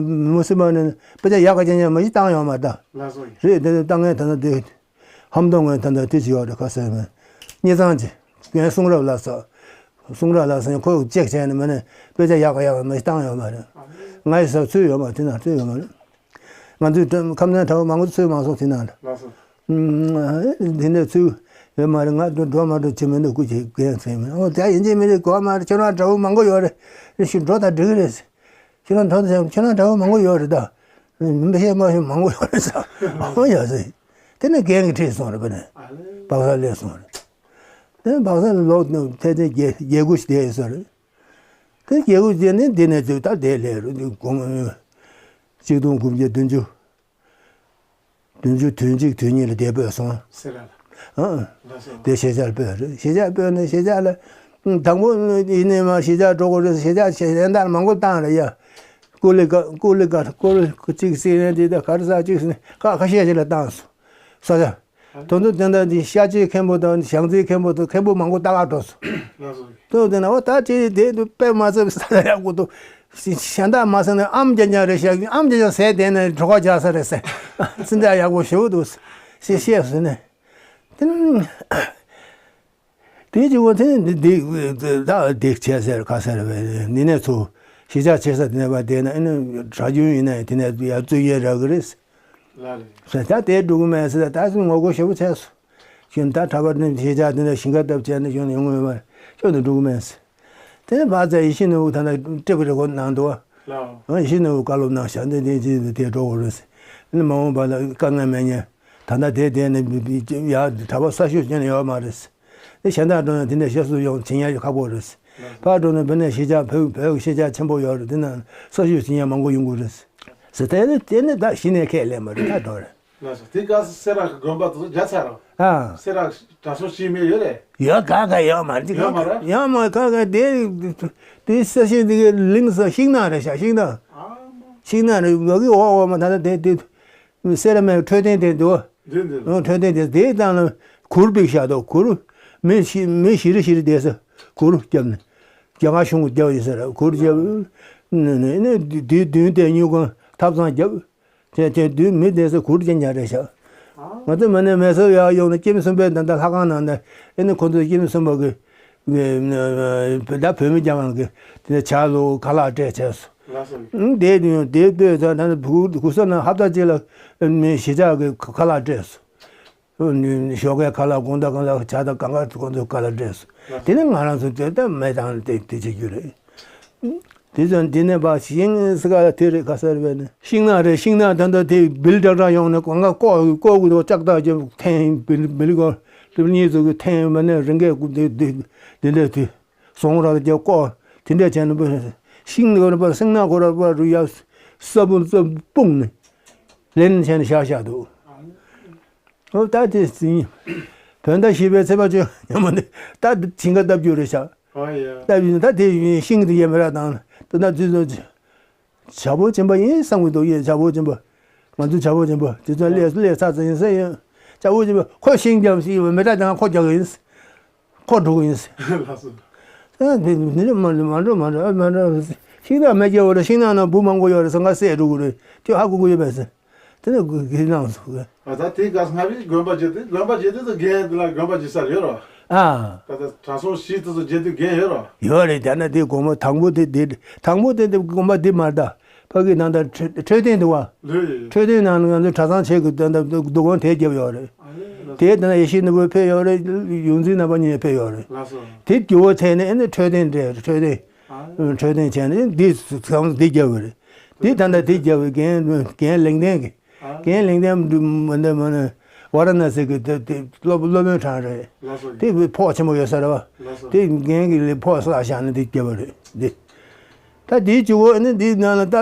མུ་སི་མ་ནས་དཔེ་ཆ་ཡག་ག་རྐྱང་རྐྱང་མ་ཞིག་བཏང་ཡོད་མ་རེད་ད། ལགས་སོ། རེད་དེ་ལྟ་མཁན་ད་ལྟ་དེ། ཧམ་སྟོང་ངོས་ད་ལྟ་དེ་ཅི་ཡོད་རེད་ཁ་གསལ་མེད། སྙེ་ཚང་ཅི། ངའི་གསུང་རབ་ལ་སོགས། གསུང་རབ་ལ་སོགས་ཁོས་ཅེག་བྱས་ནས་མ་ནས་དཔེ་ཆ་ཡག་ག་ཡག་ག་མ་ཞིག་བཏང་ཡོད་མ་རེད། ང་ཡི་ས་ཚུད་ཡོད་མ་རེད། དེ་ན་ཚུད་ཡོད་མ་རེད། ང་ཚོའི་ཁམས་ཚན་གྲྭ་བ་མང་པོ་ཚུད་མ་སོང་དེ་ན། ལགས་སོ། དེ་འདྲ་ཚུད་ཡོད་མ་རེད། ང་འགྲོ་འགྲོ་མ་འགྲོ་ཅི་མི་འདུག་སྐུ་མཁྱེན་རྒན་ཚེ་མིན། ཨོ་དེ་ཡིན་གཅིག་མིན་གཅིག་གོ་མ་རེད། ཁྱོད་རང་དགྲ་བོ་མང་པོ་ཡོད་རེད། ཤི་འགྲོ་ད་འགྲིག་གི་རེད། ཁྱེད་རང་ཐོག་ཚད་ཁྱེད་རང་འདྲ་བོ་མང་པོ་ཡོད་རེད་ད། མི་ཤེས་མ་ཤེས་མང་པོ་ཡོད་རེད་ཟེར། ཨོ་ཡ་ཟེར། དེ་ནས་རྒན་གྱིས་ཁྲིད་སོང་རེད། པ་ནས་ཨ་ལེ། སྦག་སར་སླེབས་སོང་རེད། དེ་ནས་སྦག་སར་ལོག་ནས་ཐེངས་ཐེངས་བརྒྱད་བརྒྱད་དགུ་ཞིག་བསྡད་ཡོད་ས་རེད། དེ་བརྒྱད་དགུ་བསྡད་ནས་འདི་ནས་ཚུར་ད་བསྡད་སླེབས་རེད། འདི་དགུང་ཆིག་སྟོང་དགུ་བརྒྱ་བདུན་ཅུ། བདུན་ཅུ་དོན་གཅིག་དོན་གཉིས་ལ་འདིར་སྤོས་སོང་། སེ་ར་ལ། ཨང་། ལགས་སོ། དེ་གཞིས་ཆགས་སྤོས་རེད། གཞིས་ཆགས་སྤོས་ནས་གཞིས་ཆགས་ལ། དང་པོ་ཡིན་ནའི་མ་གཞིས་ཆགས་འགྲོ་དགོས་རེད། གཞིས་ཆགས་གཞན་དག་མང་པོ་བཏང་རེད་ཡ། ཀུ་ལི་ཀ་ཀུ་ལི་ཀ་ཀུ་ལི་གཅིག་ཟེར་ནས་དེ་ད་ག་རེ་ཟ་གཅིག་ཟེར་ནས་ཁ་ཁ་ཤས་ཤིག་ལ་བཏང་སོང་། ས་ཆ། དོན་དུ་དེ་འདྲ་འདི་ཤ་ཅིའི་མཁན་པོ་དང་ཞང་ཚིའི་མཁན་པོ་དང་མཁན་པོ་མང་པོ་ལྟ་ག་འགྲོ་སོང་། ལགས་སོ། དོན་དུ་དེ་ན་འོ་ད་ཅི་དེ་དུ་དཔེ་མ་ཚབ་ས་ལ་ཡག་པོ་འདུག་གཞན་དག་མ་ཟེར་ནས་ཨམ་རྐྱང་རྐྱང་རེད་ཤག་ཨམ་རྐྱང་རྐྱང་ཟས་བསྡད་ནས་གྲོད་ཁོག་འཇགས་ས་རེད་ཟེར། ཙི་འདྲ་ཡག་པོ་ཞེ་པོ་འདུག་ཟེར་བཤད་ཟེར་ནས། དེ་ནི། དེའི་གཅིག་པོ་དེ་ནི་འདི་འདི་ད་འདི་བྱས་ཟེར་ག་ཟེར་བས་འདི་ནས་ཚུར་གཞིས་ཆགས་ཆེ་ས་དེ་ནས་ཕར་བསྡད་ན་ཨ་ནི་གྲྭ་རྒྱུན་ཡིན་ན་དེ་ནས་ཡར་བཙུགས་ཡས་རག་གི་རེད། ལགས་རེད། ཟེར་ད་དེ་འགྲོ་གི་མེད་ཟེར། ད་སུ་ངོ་རྒོལ་ཞེ་པོ་བྱས་སོང་། ཞུ་ད་གྲྭ་པ་ནི་གཞིས་ཆགས་དེ་འདྲ་ཞིང་ཁ་བཏབ་བྱས་ནས་ཞུ་ནས་ཡོང་གི་མེད་པར་ཞུ་ནས་འགྲོ་གི་མེད་ཟེར། དེ་ནས་ཕར་ཚུར་ཡེ་ཤེས་ནོར་བུ་ད་ལྟ་ཀྲི་པུ་རེ་གོ་གནང་འདུག་བ། ལགས། ཡེ་ཤེས་ནོར་བུ་བཀའ་སློབ་གནང་ཤག་འདི་འདི་འདི་འདི་འགྲོ་དགོས་རེད་ཟེར། ཨ་ནི་མ་འོངས་པ་ལ་དཀའ་ངལ་མེད་ཉེན། ད་ལྟ་དེ་བསྡད་ནས་ཡར་གྲྭ་པ་གསར་ཞུགས་བྱས་ནས་ཡོད་མ་རེད། དེ་གཞན་དག་འགྲོ་ན་དེ་འདྲ་ཤ་སུ་ཡོང་བྱེད་ཉན་ཡོད་ཁག་པོ་རེད། ཕར་འགྲོ་ན་བོད་ནས་གཞིས་ཆགས་བོད་བོད་གཞིས་ཆགས་ཆེན་པོ་ཡོད་རེད། དེ་ན་ས་ཞོགས་ཟིན་ཡ་མང་པོ་ཡོང་གི་རེད་ཟེར། དེ་ནི་དེ་ནི་ད་གཞི་ནས་ཁས་ལེན་པ་རེད། ད་འགྲོ་རེད། ལགས་སོ། དེ་སྐབས་སུ་སེ་ར་གི་དགོན་པ་དེ་ཚོ་རྒྱ་ཚར་རོ། ཨ། སེ་ར་དྲང་སྲོང་ཞིག་མེད་ཡོད་རེད། ཡོད་ག་ག་ཡོད་མ་རེད། ཡོད་མ་རེད། ཡོད་མ་ག་ག་དེ་དེ་ས་ཞིང་དེ་གའི་གླིང་ས་ཤིང་ནགས་རེད་ཤག་ཤིང་ནགས། ཨ་མ། ཤིང་ནགས་རེད། ང་གི་འོག་འོག་མ་ད་ལྟ་དེ་དེ་སེ་ར་མའི་འཕྲོད་བསྟེན་དེ་འདུག་འདི་འདི། འཕྲོད་བསྟེན་དེ་དེའི་སྟེང་ལ་གུར་བརྒྱབ་བཞག་འདུག་གུར། མི་ཞིག་མི་བཞི་རེ་བཞི་རེ་བསྡད་ས་གུར་བརྒྱབ་ནས། རྒྱ་གར་གཞུང་གིས་བརྒྱབ་ཡོད་ས་རེད། གུར་བརྒྱབ། ནས་ནས་ནས་དུས་མདུན་དེ་སྨྱུག་ཁང་ཐབ་ཚང་བརྒྱབ། དེ་དེ་དུས་མི་བསྡད་ས་གུར་ཅན་ཅན་རེད་ཤག་ང་ཚོ་མ་ནས་མེ་སོར་ཡར་ཡོང་ནས་ཀེམ་གསུམ་པའི་ད་ལྟ་ལྷ་ཁང་ནང་ནས་ཨེ་ནི་ཁོ་ཚོ་ཀེམ་གསུམ་པ་གི་ད་བོད་མི་རྒྱ་གང་གི་དེ་ནས་ཇ་ལུ་ཁ་ལག་སྤྲད་བྱས་སོང་། ལགས་སོ། ཨང་། དེ་དུས་དེ་སྤོས་ཚར་ད་ནི་བུ་གུ་ས་ན་ཧབ་ཏ་གཅིག་ལ་ཨེ་ནི་གཞིས་ཆགས་ཀྱི་ཁ་ལག་སྤྲད་སོང་། ཞོགས་ཀའི་ཁ་ལག་དགོང་དག་ཁ་ལག་ཇ་དང་གང་ག་ཁོ་ཚོ་ཁ་ལག་སྤྲད་སོང་། དེ་ནས་ང་རང་ཚོ་དེ་ལྟར་མེ་དང་དེ་དེ་བྱེད་རྒྱུ་རེད། དེ་ཚོ་འདི་ནས་ཕར་ཤིང་ས་ག་ལ་དེ་རེད་ག་ས་རེད་པས་ནི། ཤིང་ནགས་རེད། ཤིང་ནགས་ད་ལྟ་དེ་སྦིལ་ཀྲག་ཀྲག་ཡོང་ནས་གང་ག་ལྐོག་ལྐོག་གི་ལྕགས་ཐག་ཅིག་འཐེན། སྦིལ་སྦིལ་ཀོ་སྦིལ་གཉིས་ཚོ་གི་འཐེན་མ་ནས་རི་འགས་ཀུ་དེ་དེ་དེ་འདྲ་དེ་ཟོང་རག་རྒྱབ་ལྐོག་དེ་འདྲ་བྱས་ནས་ཤིང་ནགས་རེད་པ། ཤིང་ནགས་ཁོ་ར་པ་རུ་ཡ་ས་བུན་ས་སྤུངས་ནས་ལེན་བྱས་ནས་བཞག་བཞག་འདུག་འོ་ད་དེ་ཟིན། བོད་ཟླ་བཞི་པའི་ཚེས་པ་བཅུ་ཉིན་མོ་འདི་ད་ཞིང་ཁ་བཏབ་རྒྱུ་རེད་ཤག་ཨོ་ཡ། བཏབ་ཡིན་ད་དེ་ཤིང་དེ་ཡས་མི་རག་དང་ད་ད་དུས་ཚོད་བྱ་ཕོ་སྦྱིན་པ་ཡིན་བསམ་གི་འདུག་ཡིན་བྱ་ཕོ་སྦྱིན་པ། ང་ཚོ་བྱ་ཕོ་སྦྱིན་པ་དེ་ཚོ་ལས་ལས་ཚ་ཚ་ཡིན་ས་ཡིན། བྱ་ཕོ་སྦྱིན་པ་ཁོ་ཤིང་རྒྱབ་སི་ཡོད་མི་རག་དང་ཁོ་རྒྱག་གི་ཡིན། ཁོ་འགྲོ་གི་ཡིན་ཟེར། ལགས་སོ། ཨ་འདི་འདི་འདྲ་མ་འགྲོ་མ་འགྲོ་མ་འགྲོ་མ་འགྲོ། ཤིང་ནགས་མེད་རྒྱུ་རེད། ཤིང་ནགས་ནང་འབུ་མང་པོ་ཡོད་རེད་ཟེར་ང་བསད་འགྲོ་གི་རེད། ཁྱོད་ཧ་གོ་གི་ཡོད་པས་ཟེར། དེ་ནས་དགེ་གནང་སོང་གི། ཨ་ད་དེའི་སྐབས་སྔ་མའི་དགོན་པ་བརྒྱུད་དེ་དགོན་པ་བརྒྱུད་དེ་ད་རྒན་དེ་ལ་དགོན་པ་བརྒྱུད་ས་ཡོད་རོ། ཨ། ད་ད་དྲང་སྲོང་ཞིག་དེ་ཚོ་བརྒྱུད་དུས་རྒན་ཡོད་རོ། ཡོད་རེད། དེ་ན་དེ་དགོན་པ་དང་པོ་དེ་དེ་དང་པོ་དེ་དེ་དགོན་པ་དེ་མ་རེད་ད། ཕ་གི་ནང་ད་འཕྲོད་འཕྲོད་བསྟེན་འདུག་བ། ལོས་ཡོད་ཡོད། འཕྲོད་བསྟེན་ནང་ང་ཚོ་གྲྭ་ཚང་ཆེ་གི་ད་ད་འདུ་ཁང་དེ་བརྒྱབ་ཡོད་རེད། ཨ་ལས་ལགས་སོ། དེ་ད་ཡེ་ཤེས་ནོར་བུ་ཕེབས་ཡོད་རེད། ཡོངས་འཛིན་རྣམ་པ་གཉིས་ཕེབས་ཡོད་རེད། ལགས་སོ། དེ་རྒྱུ་བོ་ཐད་ནས་ཨ་ནི་འཕྲོད་བསྟེན་འདྲ་འཕྲོད་བསྟེན། ཨ་ལས། འཕྲོད་བསྟེན་བྱས་ནས་འདི་ཚང་འདི་བརྒྱབ་པ་རེད། འདི་ད་ལྟ་འདི་བརྒྱབ་པའི་རྒན་རྒན་ལེགས་ལྡན་གི་ཨ་ལས། རྒན་ལེགས་ལྡན་མ་འདི་མ་ནི་ཝཱ་ར་ཎ་སི་གི་དེ་དེ་སློབ་སློབ་དཔོན་གྲངས་རེད། ལགས་སོ། དེ་ཕོགས་ཆེན་པོ་ཡོད་ས་རེད་བ། ལགས་སོ། དེ་རྒན་གི་ལས་ཕོགས་བསགས་བཞག་ནས་འདི་བརྒྱབ་པ་རེད་འདི། ད་དེའི་གཅིག་པོ་ནི་འདི་ནང་ལ་ད་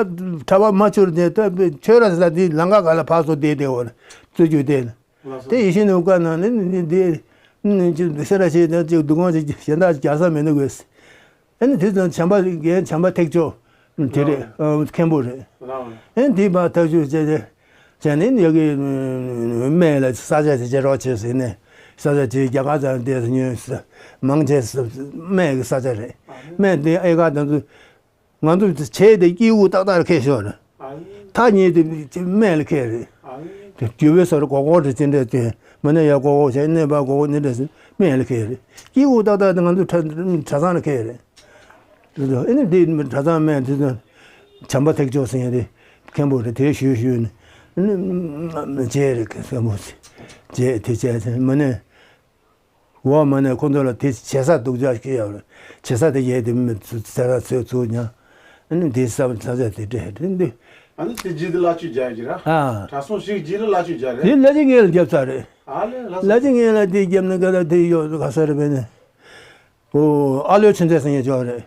གྲྭ་པ་མ་ཆུར་དེ་ད་ཆོས་ར་ས་འདི་ལང་ཀ་ག་ལ་ཕར་སོ་བསྡད་བསྡད་འོ་རེད། རྩོད་རྒྱུ་དེ་ནི། ལགས་སོ། དེ་ཡེ་ཤེས་ནོར་བུ་ནང་ནི་འདི་ནི་ཅི་སེ་ར་ཤེས་ད་ཅིག་འདུ་ཁང་ཅིག་གཞན་དག་རྒྱག་ས་མེད་ནི་དགོས། ཨ་ནི་དེ་ཙམ་བྱམས་པ་རྒན་བྱམས་པ་ཐེག་མཆོག་དེ་རེད། ཨ་མཁན་པོ་རེད། ཨ་ནི་དེ་བར་ཐག་གཅོད་བྱས་ཏེ་བྱས་ནས་ཡ་གི་སྨད་ལ་ས་ཆ་དེ་བྱེད་རོགས་བྱེད་ཟེར་ནས་ས་ཆ་དེ་རྒྱ་གར་ཚང་དེ་ཉོས་མང་ཆེ་སྨད་ཀྱི་ས་ཆ་རེད། སྨད་དེ་ཨེ་ཀ་དང་ཚོ། ང་ཚོ་བྱས་ཏེ་སྐྱེས་བུ་ཏག་ཏག་ཁེལ་ཤོར་རེད། ཐག་ཉེ་དེ་སྨད་ལ་ཁེལ་རེད། དེ་རྒྱུ་བའི་སར་གོག་གོག་དེ་ཅི་འདྲ་དེ་མ་ནས་ཡར་གོག་གོག་བྱས་གནས་པ་གོག་གོག་འདི་འདྲ་སྨད་ལ་ཁེལ་རེད། སྐྱེས་བུ་ཏག་ཏག་དེ་ང་ཚོ་གྲྭ་གྲྭ་ཚང་ལ་ཁེལ་རེད། དེ་ཚོ་ཨེ་ནི་དེ་གྲྭ་ཚང་སྨད་དེ་ཚོ་བྱམས་པ་ཐེག་མཆོག་ཟེར་ཡ་དེ་མཁན་པོ་རེད། དེ་ཞུས་ཞུས་ནས་ཨེ་ནི་བྱས་རེད། མཁན་པོ་བྱས་དེ་བྱས་མ་ནས། འོག་མ་ནས་ཁོ་ཚོ་ལ་དེ་བྱེད་ས་སྡུག་ཅག་སྐྱེ་ཡོད་རེད། བྱེད་ས་དེ་ཡས་དེ་མི་ཚུ་ཚ་ར་ཚོད་ཚུགས་ཉང་། ཨ་ནི་དེ་ས་ས་ཆ་དེ་འདྲ་རེད་འདི། ཨ་ནི་དེ་རྗེས་དེ་བླ་མཆོད་རྒྱག་གི་ར། ཨ། གྲྭ་ཚང་ཞིག་རྗེས་ལ་བླ་མཆོད་རྒྱག་རེད། དེ་བླ་ཆེན་ངེད་ལ་རྒྱབ་ཚར་རེད། ཨ་ལས་ལགས་སོ། བླ་ཆེན་ངེད་ལ་དེ་རྒྱབ་ན་ག་ལ་དེ་ཡོད་ག་ས་རེད་པས་ནི། ཨོ་ཨ་ལོའི་ཆོས་མཛད་ཟེར་མཁན་ཅིག་ཡོད་རེད།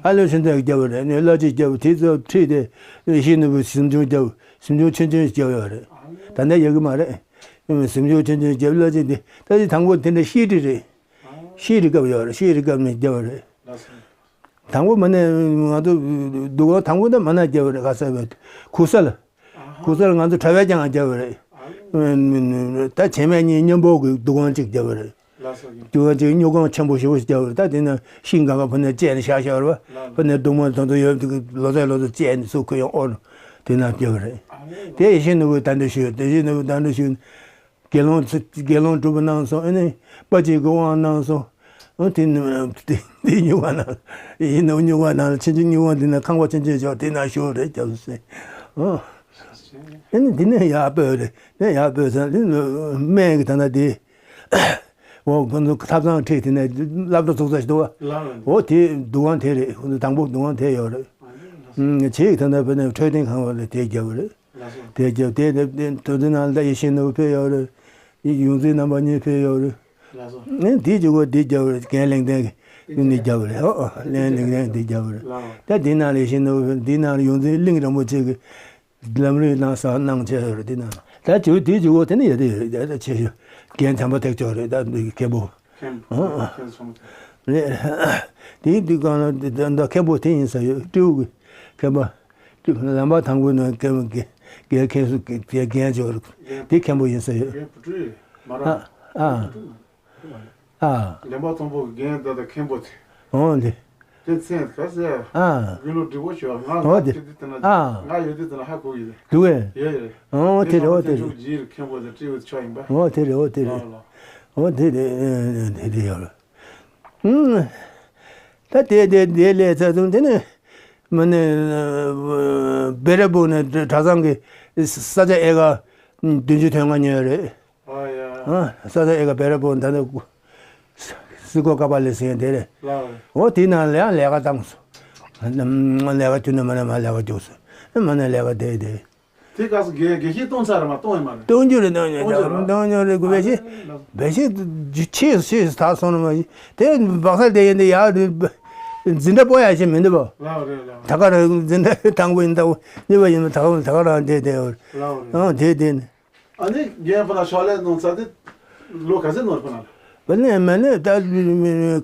ཨ་ལས་ལགས་སོ། ཨ་ལོའི་ཆོས་མཛད་རྒྱབ་རེད་ནི་བླ་ཆེན་རྒྱབ་དེ་ཚོ་ཁྲིད་དེ་ཡེ་ཤེས་ནོར་བུ་གཟིམ་ཆུང་རྒྱབ་གཟིམ་ཆུང་ཆུང་ཆུང་རྒྱབ་ཡོད་རེད། ད་ནས་ཡོད་གི་མ་རེད། གཟིམ་ཆུང་ཆུང་ཆུང་རྒྱབ་བླ་ཆེན་དེ་ད་ཅི་དང་པོ་དེ་འདྲ་ཤེས་རིག་རེད། ཤེས་རིག་སྐབས་ཡོད་རེད། ཤེས་རིག་སྐབས་ནས་རྒྱབ་རེད། དང་པོ་མ་ནས་ང་ཚོ་འདུ་ཁང་དང་པོ་ད་མ་ན་རྒྱབ་རེད། ག་ས་བས་གུ་ས་ལ། གུ་ས་ལ་ང་ཚོ་གྲྭ་པས་ཀྱང་རྒྱབ་རེད། ད་བྱེས་སྨད་གཉིས་མཉམ་པོ་གི་འདུ་ཁང་གཅིག་རྒྱབ་རེད། འདུ་ཁང་གཅིག་སྨྱུག་ཁང་ཆེན་པོ་ཞེ་པོ་ཞིག་རྒྱབ་རེད། ད་དེ་ན་ཤིང་སྒང་ག་ཕུ་ནས་བཅད་ནས་བཞག་བཞག་རེད་བ། ཕུ་ནས་གདུང་མ་དང་དུ་ཡོད་དུ་ལོ་ཚད་ལོ་ཚད་བཅད་ནས་སུ་ཁུ་ཡང་ཨོ་རུ་དེ་ན་རྒྱབ་རེད། དེ་ཡེ་ཤེས་ནོར་བུས་ད་འདྲ་ཞུས། དེ་ཡེ་ཤེས་ནོར་བུས་ད་འདྲ་ཞུས། དགེ་སློང་ཚོ་དགེ་སློང་སྒྲུབ་པ་གནང་སོང་། ཨ་ནི་དཔའ་གཅིག་གི་དབང་གནང་སོང་། ཨ་དེ་ནི་དེ་དེ་སྨྱུག་ཁང་ནང་ཡིན་ནོ། སྨྱུག་ཁང་ནང་ལ་ཆུང་ཆུང་སྨྱུག་ཁང་འདི་ན་ཁང་པ་ཆུང་ཆུང་ཅིག་དེ་ན་བཞུགས་རེད་རྒྱབ་སོང་ཟེར། ཨ་ཨ་ནི་འདི་ནས་ཡར་སྤོས་རེད། དེ་ཡར་སྤོས་ཚར་དེ་སྨད་ཀྱི་ད་ལྟ་དེ་འོ་ཁོ་ཚོ་ཐབ་ཚང་ཁྲིད་དེ་ནས་སློབ་གྲྭ་ཚུགས་ས་ཞིག་འདུག་བ། འོ་དེ་འདུ་ཁང་དེ་རེད། ཁོ་ཚོ་དང་པོ་འདུ་ཁང་དེ་ཡོད་རེད། ཨ་ནི་ལགས་སོ། ཨ་ཅིག་ད་ལྟ་བོད་ནས་འཕྲོད་བསྟེན་ཁང་བ་ལ་དེ་རྒྱབ་རེད། ལགས་སོ། དེ་རྒྱབ་དེ་དེ་དེ་དེ་དེ་ནང་ལ་ཡེ་ཤེས་ནོར་བུ་ཕེབས་ཡོད་རེད། ཡོངས་འཛིན་རྣམ་པ་གཉིས་ཕེབས་ཡོད་རེད། ལགས་སོ། ཨེ་དེ་གཅིག་པོ་དེ་རྒྱབ་རེད། རྒན་གླིང་བསྟན་གྱི་ ནས་རྒྱབ་རེད། ཨོ་ཨོ་ལན་ལིང་ལན་འདི་རྒྱབ་རེད། ལགས། ད་འདི་ནང་ལས་བཞིན་དུ་འདི་ནང་ཡོངས་འཛིན་གླིང་རིན་པོ་ཆེ་གི་ལམ་རིམ་གནང་ས་གནང་བྱས་ཡོད་རེད། འདི་ནང་ད་བྱུས་དེ་བྱུས་འོ་དེ་ནི་ཡོད་དེ་ཡོད་ད་ཆེ་ཤོས་རྒན་དམ་པ་ཐེག་མཆོག་རེད། ད་འདི་མཁན་པོ། མཁན་པོ། ཨོ་ཨོ། མཁན་ཆུང་། ལས་དེའི་དུས་གང་ལ་འདི་ད་མཁན་པོ་དེ་ཡིན་ས་ཡོད། སྤྲེའུ་གི་མཁན་པ། ལམ་པ་དང་པོ་ནས་མཁན་པོ་དགེ་དགེ་མཁན་སུ་དགེ་རྒན་ཆོག་རེད། དེ་མཁན་པོ་ཡིན་ས་ཡོད། རྒན་བུ་ཕྲུག་མ་ར། ཨ་ཨ། ཨ། ལམ་པ་དང་པོ་རྒན་ད་ལྟ་མཁན་པོ་དེ། འོ་འདི། དེ་མཚན་ག་ཟེ། ཨ། དགེ་སློང་སྒྲིག་པོ་ཞོ་ང་འོ་དེ། དེ་དེ་ན། ཨ། ང་ཡོད་དེ་དེ་ན་ཧ་གོ་ཡི་རེད། འདུག་གས། ཡོད་ཡོད་རེད། འོ་དེ་རེད། འོ་དེ་རེད། ཅུག་ཇིར་མཁན་པོ་དེ་སྤྲེའུ་མཆོག་ཡིན་པ། འོ་དེ་རེད། འོ་དེ་རེད། ལགས་ལགས། འོ་དེ་རེད། དེ་རེད་ཡོད་རེད། ཨུམ། ད་དེ་དེ་དེ་ལས་ཚ་ཚུང་དེ་ནི་མི་ནི་བེ་ར་བུ་ནི་གྲྭ་ཚང་གི་ས་ཆ་ཨེ་ཀ་བདུན་ཅུ་དོན་ལྔ་ཉོས་རེད། ཨ་ཡ། ཨ། ས་ས་ཨེ་ཀ་བེ་ར་བོ་ད་ནི་སི་ཀོ་ཀ་པ་ལི་ཟེར་མཁན་དེ་རེད། ལགས་རེད། འོ་དེ་ནང་ལ་ཡང་ལས་ཀ་བཏང་སོང་། ལས་ཀ་དུས་ནས་མ་ནས་མ་ལས་ཀ་རྒྱུགས་སོང་། མ་ནས་ལས་ཀ་དེ་དེ། དེ་སྐབས་སུ་དགེ་དགེ་བཤེས་གཏོང་ཚར་རེད་མ་གཏོང་ཡོད་མ་རེད། གཏོང་རྒྱུ་རེད། གཏོང་རྒྱུ་རེད། གཏོང་རྒྱུ་རེད། དགེ་བཤེས་བེ་ཤེས་ཆེས་ཆེས་ད་སོང་ནས་མ་དེ་བག་ས་དེ་ཡིན་དེ་ཡག་འཛིན་གྲྭ་སྤོ་ཡག་ཞིག་མི་འདུག་བ། ལགས་རེད་ལགས། ད་ག་རེད། འཛིན་གྲྭ་དང་པོ་ཡིན་ད་གཉིས་པ་ཡིན་ད་ག་ད་ག་རང་དེ་དེ་ཡོད། ལགས་རེད། ཨང་དེ་དེ་ནི། ཨ་ནི་རྒན་ཕ་ན་ཕྱག་ལས་གནང་ཚར་དེ་ལོ་ག་ཚོད་ནོར་ཕ་ན། བ་ནི་མ་ནི་ད་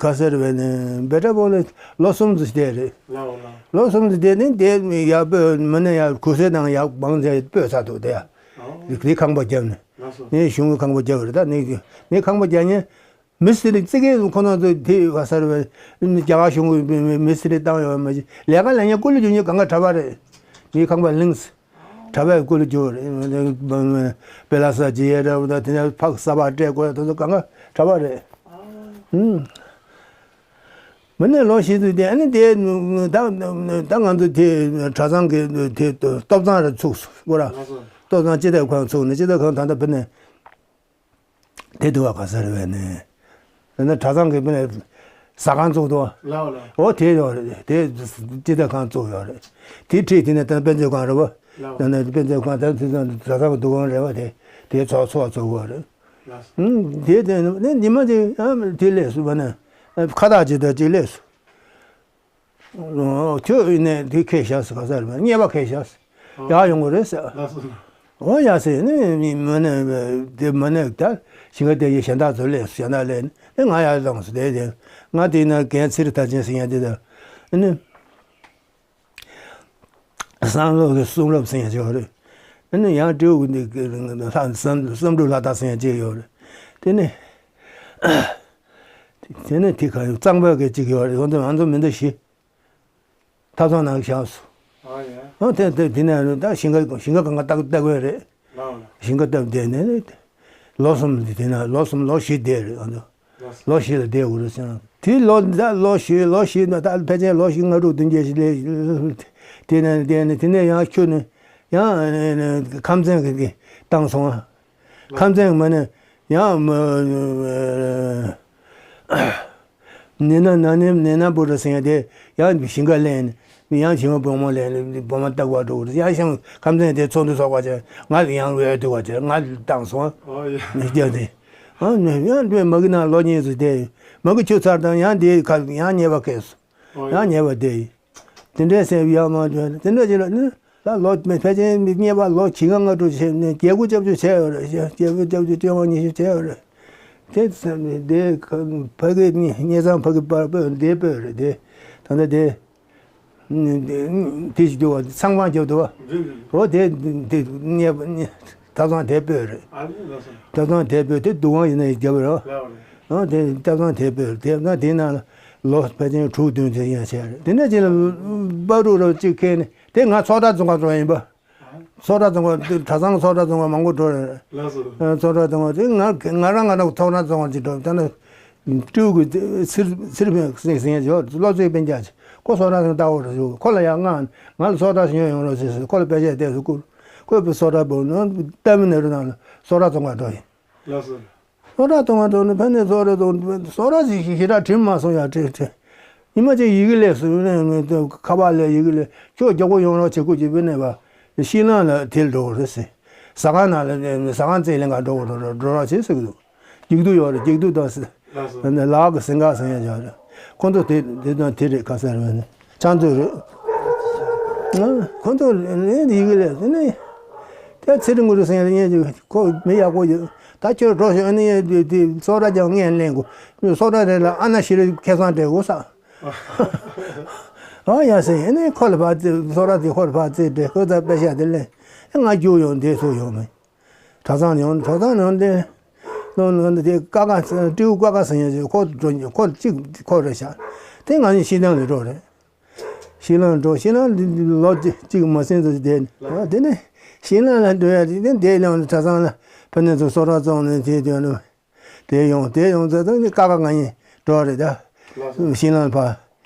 ག་ཟེར་བས་ནི་བེ་ཏྲ་བོ་ནི་ལོ་གསུམ་ཙམ་བསྡད་རེད། ལགས་ལགས། ལོ་གསུམ་ཙམ་བསྡད་ནི་དེ་ཡག་པོ་མ་ནི་ཡག་གུ་སེ་དང་ཡག་བང་ཚེ་སྤོས་ཚར་འདུག་དེ་ཡ། ཨོ། དེ་ཁང་པ་བརྒྱབ་ནི། ལགས་སོ། ངས་གཞུང་གི་ཁང་པ་བརྒྱབ་རེད། ད་ནི་ནི་ཁང་པ་བརྒྱབ་ཉན། མི་སི་རི་རྩི་གེ་ཁོ་ན་ཚོ་དེ་ག་ས་རེད་བས། རྒྱ་གར་གཞུང་གི་མི་སི་རི་བཏང་ཡོད་མ་གཞི་ལས་ཀ་ལས་ཉན་ཀུ་ལུ་རྒྱུ་ཉོ་གང་ག་གྲྭ་པ་རེད། ངའི་ཁང་པ་ལིངས། གྲྭ་པས་ཀུ་ལུ་རྒྱུ་རེད། པེ་ལ་ས་ཇི་ཡེ་ར་བ་དེ་ནས་ཕག་ས་པ་སྤྲད་དགོས་དེ་ཚོ་གང་ག་གྲྭ་པ་རེད། ཨུམ། མི་ནས་ལོ་བཞི་ཙམ་དེ་ཨ་ནི་དེ་ད་ད་ང་ཚོ་དེ་གྲྭ་ཚང་གི་དེ་སྟོབས་ཚང་རེ་ཚུགས་སོ་གོ་ར། སྟོབས་ཚང་སྤྱི་ཐབ་ཁང་ཚུགས་ནས་སྤྱི་ཐབ་ཁང་ད་ལྟ་བུ་ནས། དེ་དུ་བ་ག་ས་རེད་བས་ནས། ད་ནི་གྲྭ་ཚང་གི་མི་ནས་ཟ་ཁང་བཙུགས་འདུག་ལའོ་ལའོ། འོ་དེ་ཡོད་རེད། དེ་སྤྱི་ཐབ་ཁང་བཙུགས་ཡོད་རེད། དེ་ཁྲིད་དེ་ནས་ད་དཔེ་མཛོད་ཁང་རེད་བ། ལའོ། ད་ནི་དཔེ་མཛོད་ཁང་ད་དེ་གྲྭ་ཚང་གི་འདུ་ཁང་རེད་བ། དེ་དེ་ཚོགས་ཚོགས་བཙུགས་ཡོད་རེད། ལའོ། ཨུམ། དེ་དེ་ནི་ཉི་མ་དེ་ཡང་དེ་ལས་སུ་བ་ནས་ཁ་བཏགས་ཅིག་དང་ཅིག་ལས་སུ། ཁྱོད་ཡིན་ནས་དེ་ཁས་བཞག་ཟེར་ག་ས་རེད་མ་རྙེད་པ་ཁས་བཞག་ཟེར། ཡག་ཡོང་གི་རེད་ཟེར། ལགས་སོ། འོ་ཡ་ཟེར་ནི་མི་ནས་དེ་མི་ནས་ད་ཞིང་ཁ་དེ་ཡི་གཞན་དག་ཚོ་ལས་གཞན་དག་ལས་ནི་ང་ཡག་བཏང་ཟེར་དེ་དེ་ང་དེ་ན་རྒན་ཚེ་རིང་མཐར་ཕྱིན་ཟེར་ཡ་དེ་དང་ནི་བསམ་བློ་གི་གསུང་རབ་ཟེར་ཡ་ཅིག་ཡོད་རེད། ནི་ཡང་སྤྲེའུ་གི་འདི་བསམ་བསམ་བློ་ལྷ་དག་ཟེར་ཡ་ཅིག་ཡོད་རེད། དེ་ནི་དེ་ནི་དེ་ག་གཙང་པོ་གི་ཅིག་ཡོད་རེད། ཁོང་ཚོ་ང་ཚོ་མི་འདུག་ཞི། ཐབ་ཚང་ནང་བཞག་སོང་། ཨ་ཡ། ཨ་དེ་དེ་དེ་ནས་ད་ཞིང་ཁ་ཞིང་ཁ་གང་ག་བཏབ་བཏབ་དགོས་རེད། ལའོ་ལའོ། ཞིང་ཁ་བཏབ་བསྡད་ནས་ལོ་གསུམ་དེ་ནས་ལོ་གསུམ་ལོ་བཞི་བསྡད་རེད། ཨ་ནི་ལོ་གསུམ། ལོ་བཞི་ལ་བསྡད་དགོས་རེད་ཟེར། དེ་ལོ་ད་ལོ་བཞི་ལོ་བཞི་ན་ད་ཕལ་ཆེར་ལོ་བཞི་ལྔ་དྲུག་བདུན་བརྒྱད་ཞིག་ལས་དེ་ནས་བསྡད་ནས་དེ་ནས་ཡང་ཁྱོད་ནི་ཡང་ཁམས་ཚན་གི་བཏང་སོང་ཨ། ཁམས་ཚན་མ་ནས་ཡང་མ་ནེ་ན་ན་ནེ་ནེ་ན་པུ་ར་ཟེར་ཡ་དེ་ཡང་ཞིང་ཁ་ལེན་ཡང་ཞིང་ཁ་བོང་མོ་ལེན་བོང་མོ་བཏགས་པ་འགྲོ་གི་རེད། ཡང་ཞིང་ཁམས་ཚན་དེ་ཚོགས་འདུ་ཚོགས་པ་ཆེ་ང་ཡང་འོས་བསྡུ་བ་ཆེ་ང་བཏང་སོང་། ཨོ་ཡ། ཡ་དེ་ཨ་ནེ་ཡང་དེ་མ་གི་ན་ལོ་གཉིས་སུ་དེ་མ་གི་ཆུ་ཚར་དང་ཡང་དེ་ཁ་ཡང་ཉེ་བ་སྐད་སོང་། ཡང་ཉེ་བ་དེ་ཡིན། དེ་འདྲའི་སེམས་ཡག་མ་འདོན་དེ་འདྲ་ཅིག་ལ་ནི་ལ་ལོ་ཕལ་ཆེར་རྙེད་པ་ལོ་བཞི་ལྔ་ལྔ་དྲུག་བྱས་ནས་རྒྱལ་སྒོ་སྐྱབས་བཅོལ་བྱས་ཡོད་རེད། རྒྱལ་སྒོ་སྐྱབས་བཅོལ་བཅོ་ལྔ་ཉི་ཤུ་བྱས་ཡོད་རེད། དེ་ཙམ་ནས་དེ་ཕ་གི་སྙེ་ཚང་ཕ་གི་པར་སྤོས་དེ་སྤོས་རེད་དེ། ད་ལྟ་དེ་དེ་ཞིག་འདུག་བ་ཚང་མ་རྒྱབ་འདུག་བ། འོ་དེ་དེ་རྙེད་པ་ཐབ་ཚང་དེ་སྤོས་རེད། ཐབ་ཚང་དེ་སྤོས་དེ་སྡུག་དབང་ཡིན་ན་རྒྱབ་རོགས། ཨ་དེ་ཐབ་ཚང་དེ་སྤོས་དེ་ན་དེ་ན་ལོ་ཕལ་ཆེར་དྲུག་བདུན་དེ་ཡང་བྱས་རེད། དེ་ནས་ཅི་ལ་པ་རུ་རུ་གཅིག་ཁེལ་ནས་དེ་ང་ཚོགས་གྲྭ་རྫོང་ཁ་འགྲོ་ཡིན་པ། ཚོགས་གྲྭ་རྫོང་ཁ་གྲྭ་ཚང་ཚོགས་གྲྭ་རྫོང་ཁ་མང་པོ་འགྲོ་རེད། ལགས་སོ། ཚོགས་གྲྭ་རྫོང་ཁ་དེ་ང་ང་རང་ང་རང་ཚོགས་གྲྭ་རྫོང་ཁ་ཅིག་འགྲོ་ད་ནི་སྤྲེའུ་གི་ཚིར་ཚིར་ཕན་ཟེར་ཟེར་ཡང་བློ་རྩེ་སྤུན་ཀྱག་ཅིག་ཁོ་ཚོགས་གྲྭ་ཚང་ལྟ་བུ་རེད་ཟེར། ཁོ་ལ་ཡང་ང་ང་ལ་ཚོགས་གྲྭ་ཞིག་ཉོ་ཡོང་རོགས་ཟེར་ཟེར། ཁོ་ལ་དཔེ་ཆ་བལྟས་སུ་བསྐུར། ཁོས་བུ་ཚོགས་གྲྭ་བུ་ནང་ལྟ་མི་ནེ་རུ་ནང་ལ་ཚོགས་གྲྭ་རྫོང་ཁ་འགྲོ་ཡིན། ལགས་སོ། སོ་ར་གཏོང་བ་དང་ནི་ཕན་ནི་སོ་ར་དང་སོ་ར་ཞིག་ཞིག་ཞེ་དྲག་དྲིམ་མ་སོང་ཡ་དྲི་དྲི། ཉི་མ་གཅིག་ཡི་གེ་ལས་སུ་ནས་ཁ་པར་ལས་ཡི་གེ་ལས་ཁྱོད་མགྱོགས་པོ་ཡོང་རོགས་བྱེད་དགོས་ཀྱི་བུ་ནས་བ་ཤིང་ནགས་ལ་དེར་འགྲོ་དགོས་རེད་ཟེར། ཟ་ཁང་ནང་ལ་ཟ་ཁང་རྩེ་ལེན་ག་འགྲོ་དགོས་འགྲོ་འགྲོ་རོགས་བྱེད་ཟེར་གི་འདུག། སྐྱིད་སྡུག་ཡོད་རེད། སྐྱིད་སྡུག་དང་ཟེར། ལགས་སོ། ལག་གི་སེང་ག་ཟེར་ཡ་ཡོད་རེད། ཁོང་ཚོ་དེ་དེ་དང་དེ་རེད། ཁ་སང་རེད་ནི་ཕྱག་མཛོད་རེད། ཨ། ཁོང་ཚོ་ལས་ཡི་གེ་ལས་ཟེར་ནས། དེ་ཚེ་རིང་གུ་རུ་ཟེར་ཡ་ལ་ཉན་གྱི་ཁོ་མི་ཡག་པོ་ཡོད། ད་ཁྱོད་འགྲོ་ཤོག་ཨ་ནི་ཡ་དེ་དེ་སོག་ར་ཀྱང་ངས་ལེན་དགོས། སོག་ར་རེད་ལ་ཨ་ན་ཤི་རི་ཁེ་སང་སྤྲད་དགོས་ས། ཨ་ཡ་ཟེར་ཨ་ནི་ཁོ་ལ་ཕར་ཙི་སོག་ར་དེ་ཁོ་ལ་ཕར་ཙི་སྤྲད། ཁོ་ཚ་པེ་ཤ་དེ་ལེན། ཨ་ང་རྒྱུག་ཡོང་དེ་ཚོ་ཡོང་མི། གྲྭ་ཚང་ཡོང་གྲྭ་ཚང་ཡོང་དེ། ལོ་ལོ་འདི་དེ་ཀ་ཀ་སྤྲེའུ་ཀ་ཀ་ཟེར་ཡ་ཅིག་ཁོ་འགྲོ་ཁོ་གཅིག་ཁོ་རེད་ཤག་དེ་ང་ནི་ཤི་ཐང་ལ་འགྲོ་རེད། ཤིང་ལང་འགྲོ། ཤིང་ལང་འདི་འདི་ལོ་གཅིག་གཅིག་མ་ཟིན་ཙམ་བསྡད། ཨ་དེ་ནས་ཤིང་ལང་ལ་འགྲོ་ཡ་དེ་ནས་དེ་ལ་གྲྭ་ཚང་ལ་ཕ་ནས་ཚུར་སོ་ར་བཙོང་ནས་དེ་དོན་ནོ། དེ་ཡོང་དེ་ཡོང་ཙང་ཙང་ནི་ཀ་ཀ་ང་གཉིས་འགྲོ་རེད་ད། ཤིང་ལང་ཕ།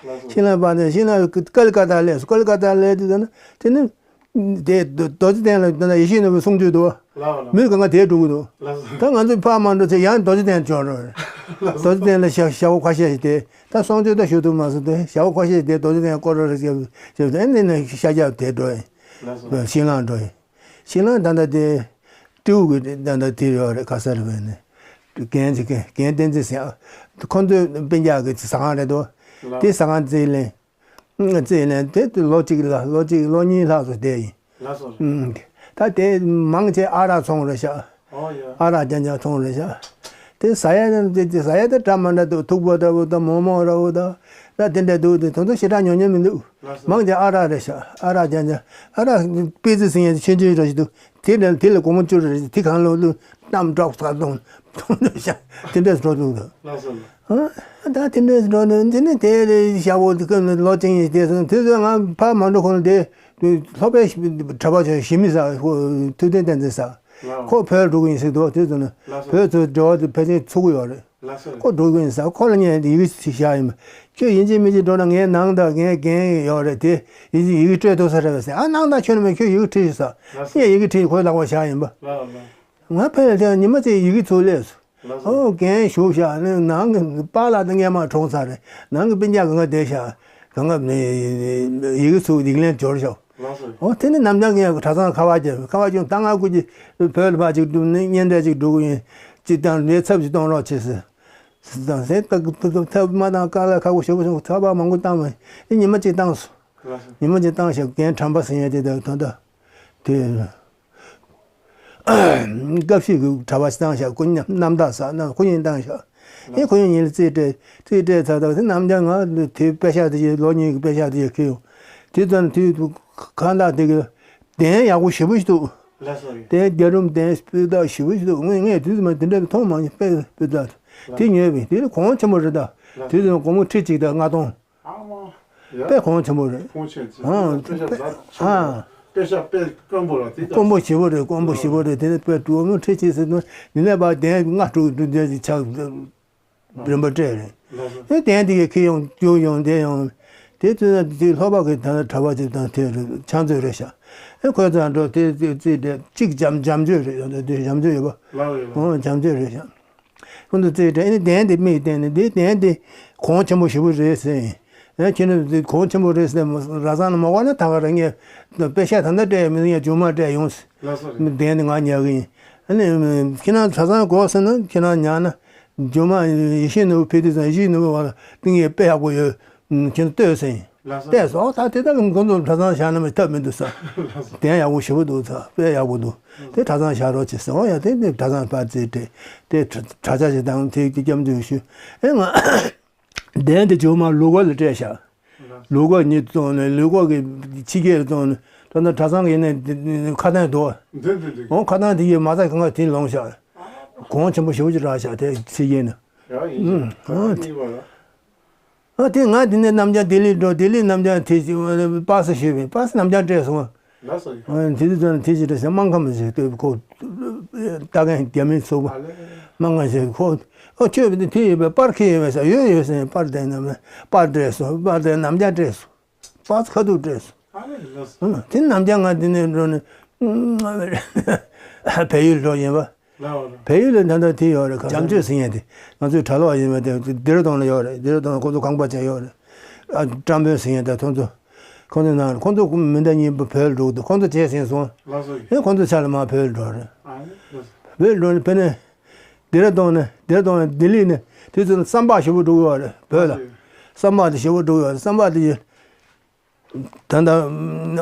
ཤིང་ལང་ཕ་ནས་ཤིང་ལང་ཀལ་ཀ་ཏ་སླེབས་སོང་། ཀལ་ཀ་ཏ་སླེབས་དུས་ཙམ་ན་དེ་ནི། དེ་རྡོ་རྡོ་རྗེ་གདན་ལ་ད་ལྟ་ཡེ་ཤེས་ནོར་བུའི་གསུང་ཆོས་འདུག་བ། ལགས་ལགས། མི་གང་ག་དེར་འགྲོ་གི་འདུག་ལགས་སོ། ད་ང་ཚོ་ཕར་མ་འགྲོ་ཚེ་ཡང་རྡོ་རྗེ་གདན་འབྱོར་རོགས། ལགས་སོ། རྡོ་རྗེ་གདན་ལ་ཞག་ཞག་པོ་ཁ་ཤས་ཤིག་བསྡད། ད་གསུང་ཆོས་ད་ཞུ་ཐུབ་མ་སོང་སྟེ་ཞག་པོ་ཁ་ཤས་ཤིག་བསྡད། རྡོ་རྗེ་གདན་སྐོར་ར་རེ་བྱས་བྱས་ཨེ་ནས་ནས་ཤར་རྒྱག་དེར་འགྲོ་ཡིན། ལགས་སོ། ཤིང་ལང་འགྲོ་ཡིན། ཤིང་ལང་ད་ལྟ་དེ་སྤྲེའུ་གི་ད་ལྟ་དེ་ཡོད་རེད། ཁ་སར་བས་ནས་རྒན་ཅིག་རྒན་བསྟན་འཛིན་ཟེར། ཁོ་ཚོའི་སྤུན་ཀྱག་གི་ཟ་ཁང་རེད་དོ། ལགས། དེ་ཟ་ཁང་རྩིས་ལེན། རྩིས་ལེན་དེ་ལོ་གཅིག་ལ་ལོ་གཅིག་ལོ་གཉིས་ལྷག་ཙམ་བསྡད་ཡིན། ལགས་སོ། ཨུམ། ད་དེ་མང་ཆེ་ཨ་རག་ཚོང་རེད་ཤག་ཨོ་ཡ། ཨ་རག་རྐྱང་རྐྱང་ཚོང་རེད་ཤག་དེ་ཟ་ཡ་དེ་དེ་ཟ་ཡ་དེ་འདྲ་མི་འདྲ་འདུག་ཐུག་པ་འདྲ་བོ་དང་མོག་མོག་འདྲ་བོ་དང་ད་དེ་འདྲ་འདུག་དེ་དེ་ཚོ་ཞེ་དྲག་ཉོ་ཉོ་མི་འདུག་ལགས་སོ། མང་ཆེ་ཨ་རག་རེད་ཤག་ཨ་རག་རྐྱང་རྐྱང་། ཨ་རག་པེ་ཙི་ཟིན་ཡ་ཆུང་ཆུང་འདྲ་ཞིག་འདུག་དེ་འདྲ་དེ་ལ་སྒོར་མོ་བཅུ་རེ་རེད། དེ་གང་ལོ་ལོ་གཏམ་སྒྲོག་ཚ་གཏོང་གཏོང་འདྲ་ཤག་དེ་འདྲ་འགྲོ་འདུག་ལགས་སོ། ཨ་ད་དེ་འདྲ་འགྲོ་ནས་འདི་ནི་དེ་ལས་ཞག་པོ་དེ་ཀུན་ལོ་ཅིག་ཡིན་དེ་སོང་དེ་ཚོ་ང་ཕར་མ་འགྲོ་གོང་དེ་སློབ་དཔོན་གྲྭ་པ་ཆོས་གཞི་མི་ཟེར་ཁོ་ཐུབ་བསྟན་བསྟན་འཛིན་ཟེར། ལགས། ཁོ་བོད་འགྲོ་གི་ཡིན་ཟེར་འདུག་དེ་ཚོ་ནི་ལགས་སོ། བོད་ཚོ་འབྲེལ་བ་དེ་ཕལ་ཆེར་ཚུགས་ཀྱི་ཡོད་རེད། ལགས་སོ། ཁོ་འགྲོ་གི་ཡིན་ཟེར། ཁོ་ལ་ངས་ཡི་གེ་ཅིག་བཞག་ཡིན་པ། ཁྱོད་ཡིན་གཅིག་མིན་གཅིག་འགྲོ་ན་ངའི་ནང་དང་ངའི་འགན་ཡོད་རེད་དེ། ཡིན་གཅིག་ཡི་གེ་སྤྲོད་ཐུབ་ས་རེད་པས་ཟེར། ཨ་ནང་དང་ཁྱོད་ནི་མིན་ཁྱོད་ཡི་གེ་བྲིས་ཤིག་ཟེར། ལགས་སོ། ངས་ཡི་གེ་བྲིས་ཁོའི་ལག་པར་བཞག་ཡིན་པ། ལགས་ལགས། ང་ཕ་ཡུལ་དེ་ཉི་མ་གཅིག་ཡི་གེ་ཚུར་སླེབས་སོང་། ལགས་སོ། ཨོ་རྒན་བཞུགས་ཤག་ནི་ནང་གི་པཱ་ལགས་དང་སྔས་མ་གྲོངས་ཚར་རེད། ནང་གི་སྤུན་ཀྱག་གང་ག་བསྡད་ཤག་གང་ག་ནི་ཡི་གེ་ཚུར་ཡིག་ལན་འབྱོར་ཤག་ལགས་སོ། ཨོ་དེ་ནི་ནམ་རྒྱང་ངས་གྲྭ་ཚང་ཁ་བ་བརྒྱབ། ཁ་བ་བརྒྱབ། ད་ང་ཁོ་གི་བོད་ལ་ཕར་ཅིག་འགྲོ་ནི་གཉེན་འཕྲད་ཅིག་འགྲོ་གི་ཡིན། ཅིག་དང་ནས་ཚབ་ཅིག་གཏོང་རོགས་བྱེད་ཟེར། ཟེར་དང་ཟེར་ད་ཐབས་མ་བཏང་དཀའ་ལས་ཁག་པོ་ཞེ་པོ་བྱུང་། ཐབས་མང་པོ་བཏང་བས་ཨེ་ཉི་མ་གཅིག་བཏང་སོང་། ལགས་སོ། ཉི་མ་གཅིག་བཏང་ཞག་རྒན་དྲན་པ་ཟེར་ཡས་དེ་ད་ད་ད་དེ། སྐབས་ཤིག་གི་གྲྭ་པ་ཞིག་བཏང་ཤག་ཁོ་གཉིས་རྣམ་དག་ཟེར་ན་ཁོ་གཉིས་བཏང་ཤག་ཨེ་ཁོ་གཉིས་གཉིས་ལ་རྩིས་སྤྲད། རྩིས་སྤྲད་ཚར་དུས་དེ་ནམ་རྒྱང་ང་དེ་པེ་ཤག་དེ་ཡི་ལོ་གཉིས་ཀྱི་པེ་ཤག་དེ་ཡི་ཁེ་ཡོང་། དེ་ཙམ་དུས་ཁང་བདག་དེ་གི་གདན་ཡག་པོ་ཞེ་པོ་ཞིག་འདུག་ལགས་སོ། དེ་རྒྱ་རུམ་གདན་སྤུས་དག་ཞེ་པོ་ཞིག་འདུག་ངས་ངས་དུས་ཙམ་དེ་འདྲ་མཐོང་མ་མྱོང་། དཔེ་སྤུས་དག་དེ་ཉོས་པས་དེ་ལ་གོང་ཆེན་པོ་རེད་ད། དུས་ཙམ་སྒོར་མོ་ཁྲི་གཅིག་དང་ལྔ་སྟོང་། ཨ་མ། ཡ། དཔེ་གོང་ཆེན་པོ་རེད། གོང་ཆེན་ཆེ། ཨ། དཔེ་ཆ་ཟ་ཆེ། ཨ། དཔེ་ཆ་དཔེ་དཀོན་པོ་ལ་དེ་དཀོན་པོ་ཞེ་པོ་རེད། དཀོན་པོ་ཞེ་པོ་རེད། དེ་ནི་དཔེ་སྒོར་མོ་ཁྲི་གཅིག་ཟེར་དུས་ནི་ནས་པ་གདན་ལྔ་དྲུག་དྲུག་བརྒྱ་ཅིག་ཆགས་རིམ་པ་སྤྲད་རེད། ལགས་སོ། ཨེ་གདན་དེ་གའི་ཁེ་ཡོང་རྒྱུ་ཡོང་དེ་ཡོང་། དེ་དུས་ན་དེ་ལྷོ་པ་གི་ད་གྲྭ་པ་ཅིག་དང་དེ་རེད་ཕྱག་མཛོད་རེད་ཤག་ཨེ་ཁོས་ཚང་འགྲོ་དེ་དེ་རྩིས་དེ་གཅིག་འཇམ་འཇམ་མཛོད་རེད། ཡོང་དེ་འཇམ་མཛོད་ཡོད་པ། ལགས་ཡོད། ཨོ་འཇམ་མཛོད་རེད་ཤག་ཁོང་ཚོ་རྩིས་སྤྲད་ནས་གདན་དེ་མིག་བསྟན་ནས་འདི་གདན་དེ་གོང་ཆེན་པོ་ཞེ་པོ་རེད་ཟེར། ཨེ་ཁྱེད་རྣམས་འདི་གོང་ཆེན་པོ་རེད་ཟེར། ར་ས་ན་མ་གོ་ན་ད་ག་རང་ངས་པེ་ཤག་ད་ལྟ་སྤྲད་ཡོད་མི་འདུག་ངས་རྒྱུ་མ་སྤྲད་ཡོང་ཟེར། ལགས་སོ། གདན་དེ་ང་ཉར་གི་ཡིན། ཨ་ནི་ཁྱེད་རང་གྲྭ་ཚང་དགོས་ཟེར་ན་ཁྱེད་རང་ཉར་ན་རྒྱུ་མ་ཡེ་ཤེས་ནོར་བུ་ཕེབས་དུས་ཙང་ཡེ་ཤེས་ནོར་བུ་བ་ལ་ཏིང་ངས་དཔེ་ཡག་པོ་ཡོད། ཁྱེད་ཚོ་ལྟོས་ཟེར། ལགས་སོ། ལྟོས་སོང་། ད་དེ་ལྟར་ཁོང་ཚོ་གྲྭ་ཚང་བཞག་ན་མི་ཐབས་མི་འདུག་ཟེར། ལགས་སོ། གདན་ཡག་པོ་ཞེ་པོ་འདུག་ཟེར། དཔེ་ཡག་པོ་འདུག་དེ་གྲྭ་ཚང་བཞག་རོགས་བྱེད་ཟེར། འོ་ཡ་དེ་ནི་གྲྭ་ཚང་ཕར་རྩིས་སྤྲད་དེ་གྲྭ་ཆ་ཞིག་བཏང་དེ་སྐྱབས་འཛུགས་ཞུས། ཨེ་ང་གདན་དེ་ཇོ་མ་ལུག་ག་ལ་སྤྲད་ཤག་ལུག་ག་གཉིས་བཙོང་ནས་ལུག་ག་གི་ཕྱི་རྒྱལ་བཙོང་ནས་ད་ལྟ་གྲྭ་ཚང་གི་ནས་ཁ་ཏོན་དོ། འདི་འདི་འདི། འོ་ཁ་ཏོན་དེ་ཡི་མ་རྩ་གང་ག་དེ་ལོངས་ཤག་གོང་ཆེན་པོ་ཞེ་པོ་ཅིག་རག་ཤག་དེ་ཕྱི་རྒྱལ་ནས། ཡ་ཡིན། ཨ། གཉིས་པ་ལ། ཨ་དེ་ང་དེ་ནས་རྣམ་རྒྱལ་ལྡི་ལི་འགྲོ། ལྡི་ལི་རྣམ་རྒྱལ་དེ་པར་སི་ཞུས་པས་པར་སི་རྣམ་རྒྱལ་སྤྲད་སོང་། ལགས་སོ། ཨ་དེ་དུས་ཙམ་དེ་ཅི་འདྲ་ཟེར་སྨར་ཁམས་ཟེར་དུས་ཁོ་ལྟ་མཁན་རྒྱ་མི་ཚོགས་པ། ཨ་ལེ། སྨར་ཁམས་ཟེར་ཁོ། ཨ་ཁྱོད་དེ་དེ་ཡོད་པས་པར་ཁྱེར་ཡོད་པས་ཟེར། ཡོད་ཡོད་ཟེར། པར་དེ་ན་པར་སྤྲད་སོང་། པར་དེ་རྣམ་རྒྱལ་སྤྲད་སོང་། པར་ཁ་ཐུག་སྤྲད་སོང་། ཨ་ལེ་ལགས་སོ། ཨ་དེ་རྣམ་རྒྱལ་ང་དེ་ནས་འགྲོ་ནས་བལ་ཡུལ་འགྲོ་ཡིན་པ། ལགས་འོ་ལགས། བལ་ཡུལ་ལ་ད་ལྟ་དེ་ཡོད་རེད། ག་འཇམ་ཆོས་ཟེར་མཁན་དེ་ང་ཚོའི་གྲྭ་ལོག་ཡིན་པ་དེ་ལྡེ་ར་ལྡུན་ལ་ཡོད་རེད། ལྡེ་ར་ལྡུན་ལ་ཁོ་ཚོ་ཁང་པ་བྱས་ཡོད་རེད། ཨ་བཀྲམ་དཔོན་ཟེར་མཁན་དེ་ཁོ་ཚོ་ཁོ་ཚོ་ནང་ཁོ་ཚོ་མི་འདྲ་གཉིས་པོ་བོད་ལ་འགྲོ་གི་འདུག་ཁོ་ཚོ་བྱས་ཟིན་སོང་། ལགས་སོ། ཨེ་ཁོ་ཚོ་ཆ་ལ་མ་བོད་ལ་འགྲོ་རེད། ཨ་ལགས་སོ། བོད་ལ་འགྲོ་ནས་ཕེབས་ནས་ལྡེ་ར་ལྡུན་ནས་ལྡེ་ར་ལྡུན་ནས་ལྡི་ལི་ནས་དེ་ཚོ་ལ་ཟམ་པ་ཞེ་པོ་འགྲོ་གི་ཡོད་རེད་བོད་ལ། ལགས་སོ། བསམ་པ་དེ་ཞེ་པོ་འགྲོ་ཡོད། བསམ་པ་དེ་ད་ལྟ་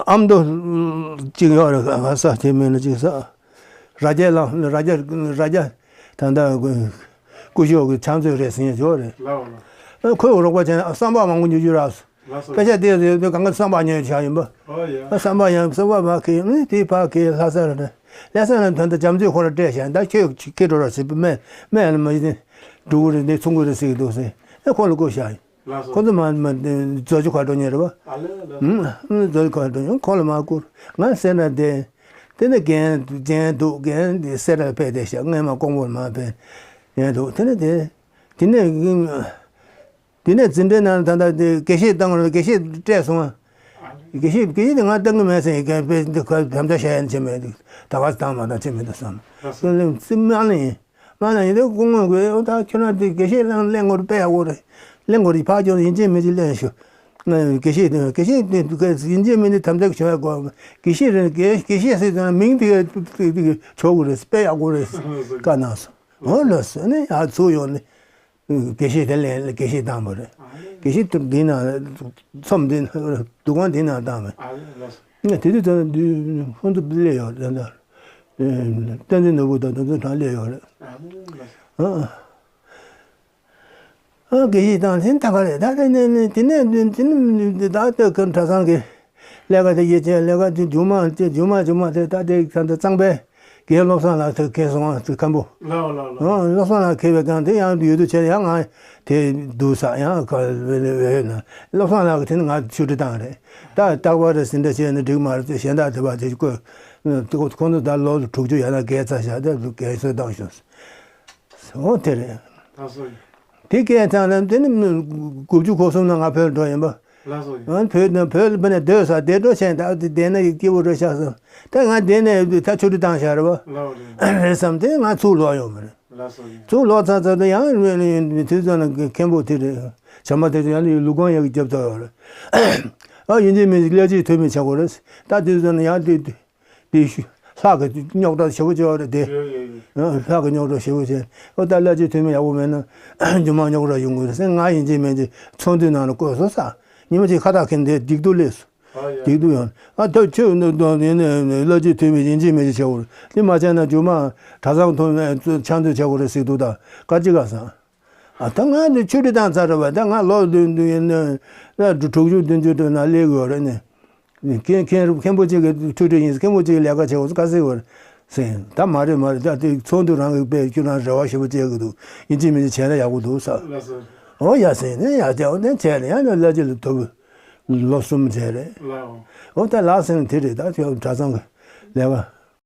ཨ་མདོ་གཅིག་ཡོད་རེད། ང་ས་དེ་མིན་ན་གཅིག་ས་རྭ་རྒྱ་ལ་རྭ་རྒྱ་རྭ་རྒྱ་ད་ལྟ་སྐུ་ཞབས་ཀྱི་ཕྱག་མཛོད་རེད་ཟེར་མཁན་ཅིག་ཡོད་རེད། ལགས་འོ་ལགས། ཁོས་རོགས་པ་བྱས་ན་བསམ་པ་མང་པོ་ཉོ་རྒྱུ་རག་སོང་། ལགས་སོ། དཔེ་ཆ་དེ་རེད་དེ་གང་ག་བསམ་པ་ཉོས་བཞག་ཡིན་པ། ཨོ་ཡ། ཨ་བསམ་པ་ཡང་བསམ་པ་མ་ཁེལ་ནི་དེ་ཕ་ཁེལ་ལྷ་ས་རེད། ལྷ་ས་ནས་ད་ལྟ་རྒྱ་མཚོའི་ཁོ་ལ་སྤྲད་བཞག་ད་ཁྱོད་ཁྱེད་འགྲོ་ར་ཟེར་བུ་སྨན་སྨན་ལ་མ་ཡིན་འགྲོ་གི་རེད། འདི་ཚོང་གི་རེད་ཟེར་གི་འདུག་ཟེར། ཨེ་ཁོ་ལ་བསྐུར་བཞག་ཡིན། ལགས་སོ། ཁོ་ཚོ་མ་མ་རྫོགས་ཆུ་ཁ་འགྲོ་མཁན་རེད་པ། ཨ་ལེ་ལེ། ཧུམ། རྫོགས་ཆུ་ཁ་འགྲོ་མཁན་ཁོ་ལ་མ་བསྐུར། ང་སེར་སྣ་དེ་དེ་ནས་རྒན་རྒན་འདུག་རྒན་དེ་སེ་ར་ལ་ཕེབས་བསྡད་ཤག་སྔས་མ་ཀོང་པོར་མ་ཕེབས་རྒན་འདུག་དེ་ནས་དེ་དེ་ནས། དེ་ནས་འཛིན་གྲྭའི་ནང་ད་ལྟ་དེ་དགེ་བཤེས་བཏང་རོགས། དགེ་བཤེས་སྤྲད་སོང་ང་། དགེ་བཤེས་དགེ་བཤེས་དེ་ང་བཏང་གི་མེད་ཟེར་ཡི་གེ་དཔེ་འདི་ཁ་དམ་བཅའ་བྱས་ཡན་ཆེ་མེད་འདུག་ད་ག་བཏང་མ་བཏང་ཆེ་མེད་འདུག་བསམ། ལགས་སོ། སེམས་སེམས་མ་ལེན་ཡིན། མ་ལེན་ཡིན་དེ་སྐུ་ངོ་གིས་ཨོ་ད་ཁྱོད་རང་དེ་དགེ་བཤེས་ལང་ལེན་དགོས་རེད། དཔེ་ཡག་པོ་རེད། ལེན་དགོས་རེད། ཕར་ཁྱོད་ཡིན་གཅིག་མིན་གཅིག་ལེན་ཤོག་དགེ་བཤེས་དེ་དགེ་བཤེས་དེ་ཡིན་གཅིག་མིན་གཅིག་དམ་བཅའ་བྱས་དགོས། དགེ་བཤེས་རེད། དགེ་བཤེས་ཟེར་ཙང་མིང་དེ་ག་ཆོག་གི་རེད། དཔེ་ཡག་པོ་རེད། བཀའ་གནང་སོང་། འོ་ལགས་སོ། ནི་ཡར་ཚུར་ཡོང་ནི། དགེ་བཤེས་དེ་ལས་དགེ་བཤེས་བཏང་བ་རེད། དགེ་བཤེས་དེ་འདི་ན་ཚོམས་འདི་ན་འདུ་ཁང་འདི་ན་བཏང་བས། ཨ་ལགས་སོ། དེ་དུས་ཚོད་འདི་ཧོན་དུ་སླེབས་ཡོད་རེད། ད་བསྟན་འཛིན་ནོར་བུ་དང་དེ་ཚོ་གྲངས་སླེབས་ཡོད་རེད། ཨ་ལགས་སོ། ཨ་དགེ་བཤེས་བཏང་ཟིན་ད་ག་རེད། ད་དེ་ནས་ནས་དེ་ནས་དེ་ནས་ད་ལྟ་ག་གྲྭ་ཚང་གི་ལས་ཀ་དེ་ཡེ་ཆེ་ལས་ཀ་དེ་རྒྱུ་མ་དེ་རྒྱུ་མ་རྒྱུ་མ་དེ་ད་དེ་ད་ལྟ་གཙང་པའི་རྒན་བློ་བཟང་ལགས་དེ་ཁེལ་སོང་ང་། དེ་མཁན་པོ། ལགས་འོ་ལགས་འོ། ཨ་བློ་བཟང་ལགས་ཁེལ་བའི་སྒང་དེ་ཡང་ཡོད་དུས་ཆེ་ཡང་ང་དེ་འདུག་ས་ཡང་ག་ལ་ཡོད་ན་བློ་བཟང་ལགས་ཀྱི་དེ་ནི་ང་ཆུ་དྲི་བཏང་རེད། ད་རྟག་པར་རེ་ཟིན་འདྲ་བྱས་ནས་འགྲིག་མ་རེད་ཅེས་གཞན་དག་དེ་བ་དེ་བཀོད། ཁོང་ཚོ་ད་ལོ་དྲུག་ཅུ་ཡར་ལ་བརྒལ་ཚར་བཞག་དེ་བརྒལ་སྲོལ་བཏང་ཤོག་འོ་དེ་རེད། ལགས་སོ། དེ་སྐད་ཚང་ལ་དེ་ནི་དགུ་བཅུ་གོ་གསུམ་ནང་ང་བོད་འགྲོ་ཡིན་པ། ལགས་སོ། ཡིན། ཨ་བོད་ནས་བོད་ལ་བུད་ནས་སྡོད་ས་བསྡད་འགྲོ་བྱས། ད་དེ་བསྡད་ན་ཡི་སྐྱིད་པོ་འགྲོ་ཤག་བསམ། ད་ང་བསྡད་ནས་ད་ཆུ་དྲི་བཏང་བཞག་རེད་པ། ལགས་རེད། རེད་བསམ་དེ་ང་ཚུར་ལོག་ཡོང་བ་རེད། ལགས་སོ། ཡིན། ཚུར་ལོག་ཚར་ཚར་དུས་ཡང་དུས་ཚོད་ནང་མཁན་པོ་དེ་རེད། བྱམས་པ་དེ་ཚོ་ཡང་ལུས་ཁང་ཡག་རྒྱབ་ཐོག་ཡོད་རེད། ཨ་ཡིན་གཅིག་མིན་གཅིག་ལས་བྱེད་འཐུས་མི་བྱེད་དགོས་རེད། ད་དུས་ཚོད་ནང་ཡང་དུས། དེ་ཤུ་ལྷག་གི་རྙོག་དྲ་ཞེ་པོ་ཅིག་ཡོད་རེད་དེ། ཡོད་ཡོད་ཡོད། ཨ་ལྷག་གི་རྙོག་དྲ་ཞེ་པོ་ཅིག་ཨོ་ད་ལས་བྱེད་འཐུས་མི་ཡག་པོ་མེད་ན་རྒྱུ་མ་རྙོག་དྲ་ཡོང་གི་རེད་ཟེར། ང་ཡིན་གཅིག་མིན་གཅིག་ཚོགས་འདུའི་ནང་ལ་བསྐོས་སོང་ས། ཉི་མ་གཅིག་ཁ་བཏགས་འཁྱེར་འདི་སྡིག་སྡུག་སླེབས་སོང་། ཨ་ཡ། སྡིག་སྡུག་ཡོང་། ཨ་ད་ཁྱོད་ནི་ལས་བྱེད་འཐུས་མི་ཡིན་གཅིག་མིན་གཅིག་བྱེད་དགོས་རེད། དེ་མ་བྱས་ན་རྒྱུ་མ་གྲྭ་ཚང་ཐོག་ནས་ཕྱག་མཛོད་བྱེད་དགོས་རེད་ཟེར་འདུག་ད་ག་ཅི་ག་ཟེར། ཨ་ད་ང་འདི་ཆུ་དྲི་བཏང་ཚར་རེད་པ། ད་ང་ལོ་བདུན་བདུན་ཡིན་ན་དྲུག་ཅུ་བདུན་ཅུ་དྲུག་ན་སླེབས་ཡོད་རེད་ནི། མཁན་མཁན་མཁན་པོ་གཅིག་གི་ཆུ་དྲི་ཡིན། མཁན་པོ་གཅིག་གི་ལས་ཀ་བྱེད་དགོས་ག་ཟེར་བར་ཟེར། ད་མ་རེད་མ་རེད། ད་དེ་ཚོགས་འདུ་རང་གི་དཔེ་ཁྱོད་རང་རེ་བ་ཞེ་པོ་བྱེད་གི་འདུག་ཡིན་གཅིག་མིན་གཅིག་བྱས་ན་ཡག་པོ་འདུག་ཟེར། ལགས་སོ། འོ་ཡ་ཟེར་ནས་ཡ་བྱས་འོ་ནས་བྱས་ནས་ཡང་ན་ལ་ཅི་ལ་ཐོབ་ལོ་གསུམ་བྱས་རེད། ལགས་འོ། འོ་ད་ལགས་ཟེར་ནས་དེ་རེད། ད་ཁྱོད་གྲྭ་ཚང་གི་ལས་ཀ།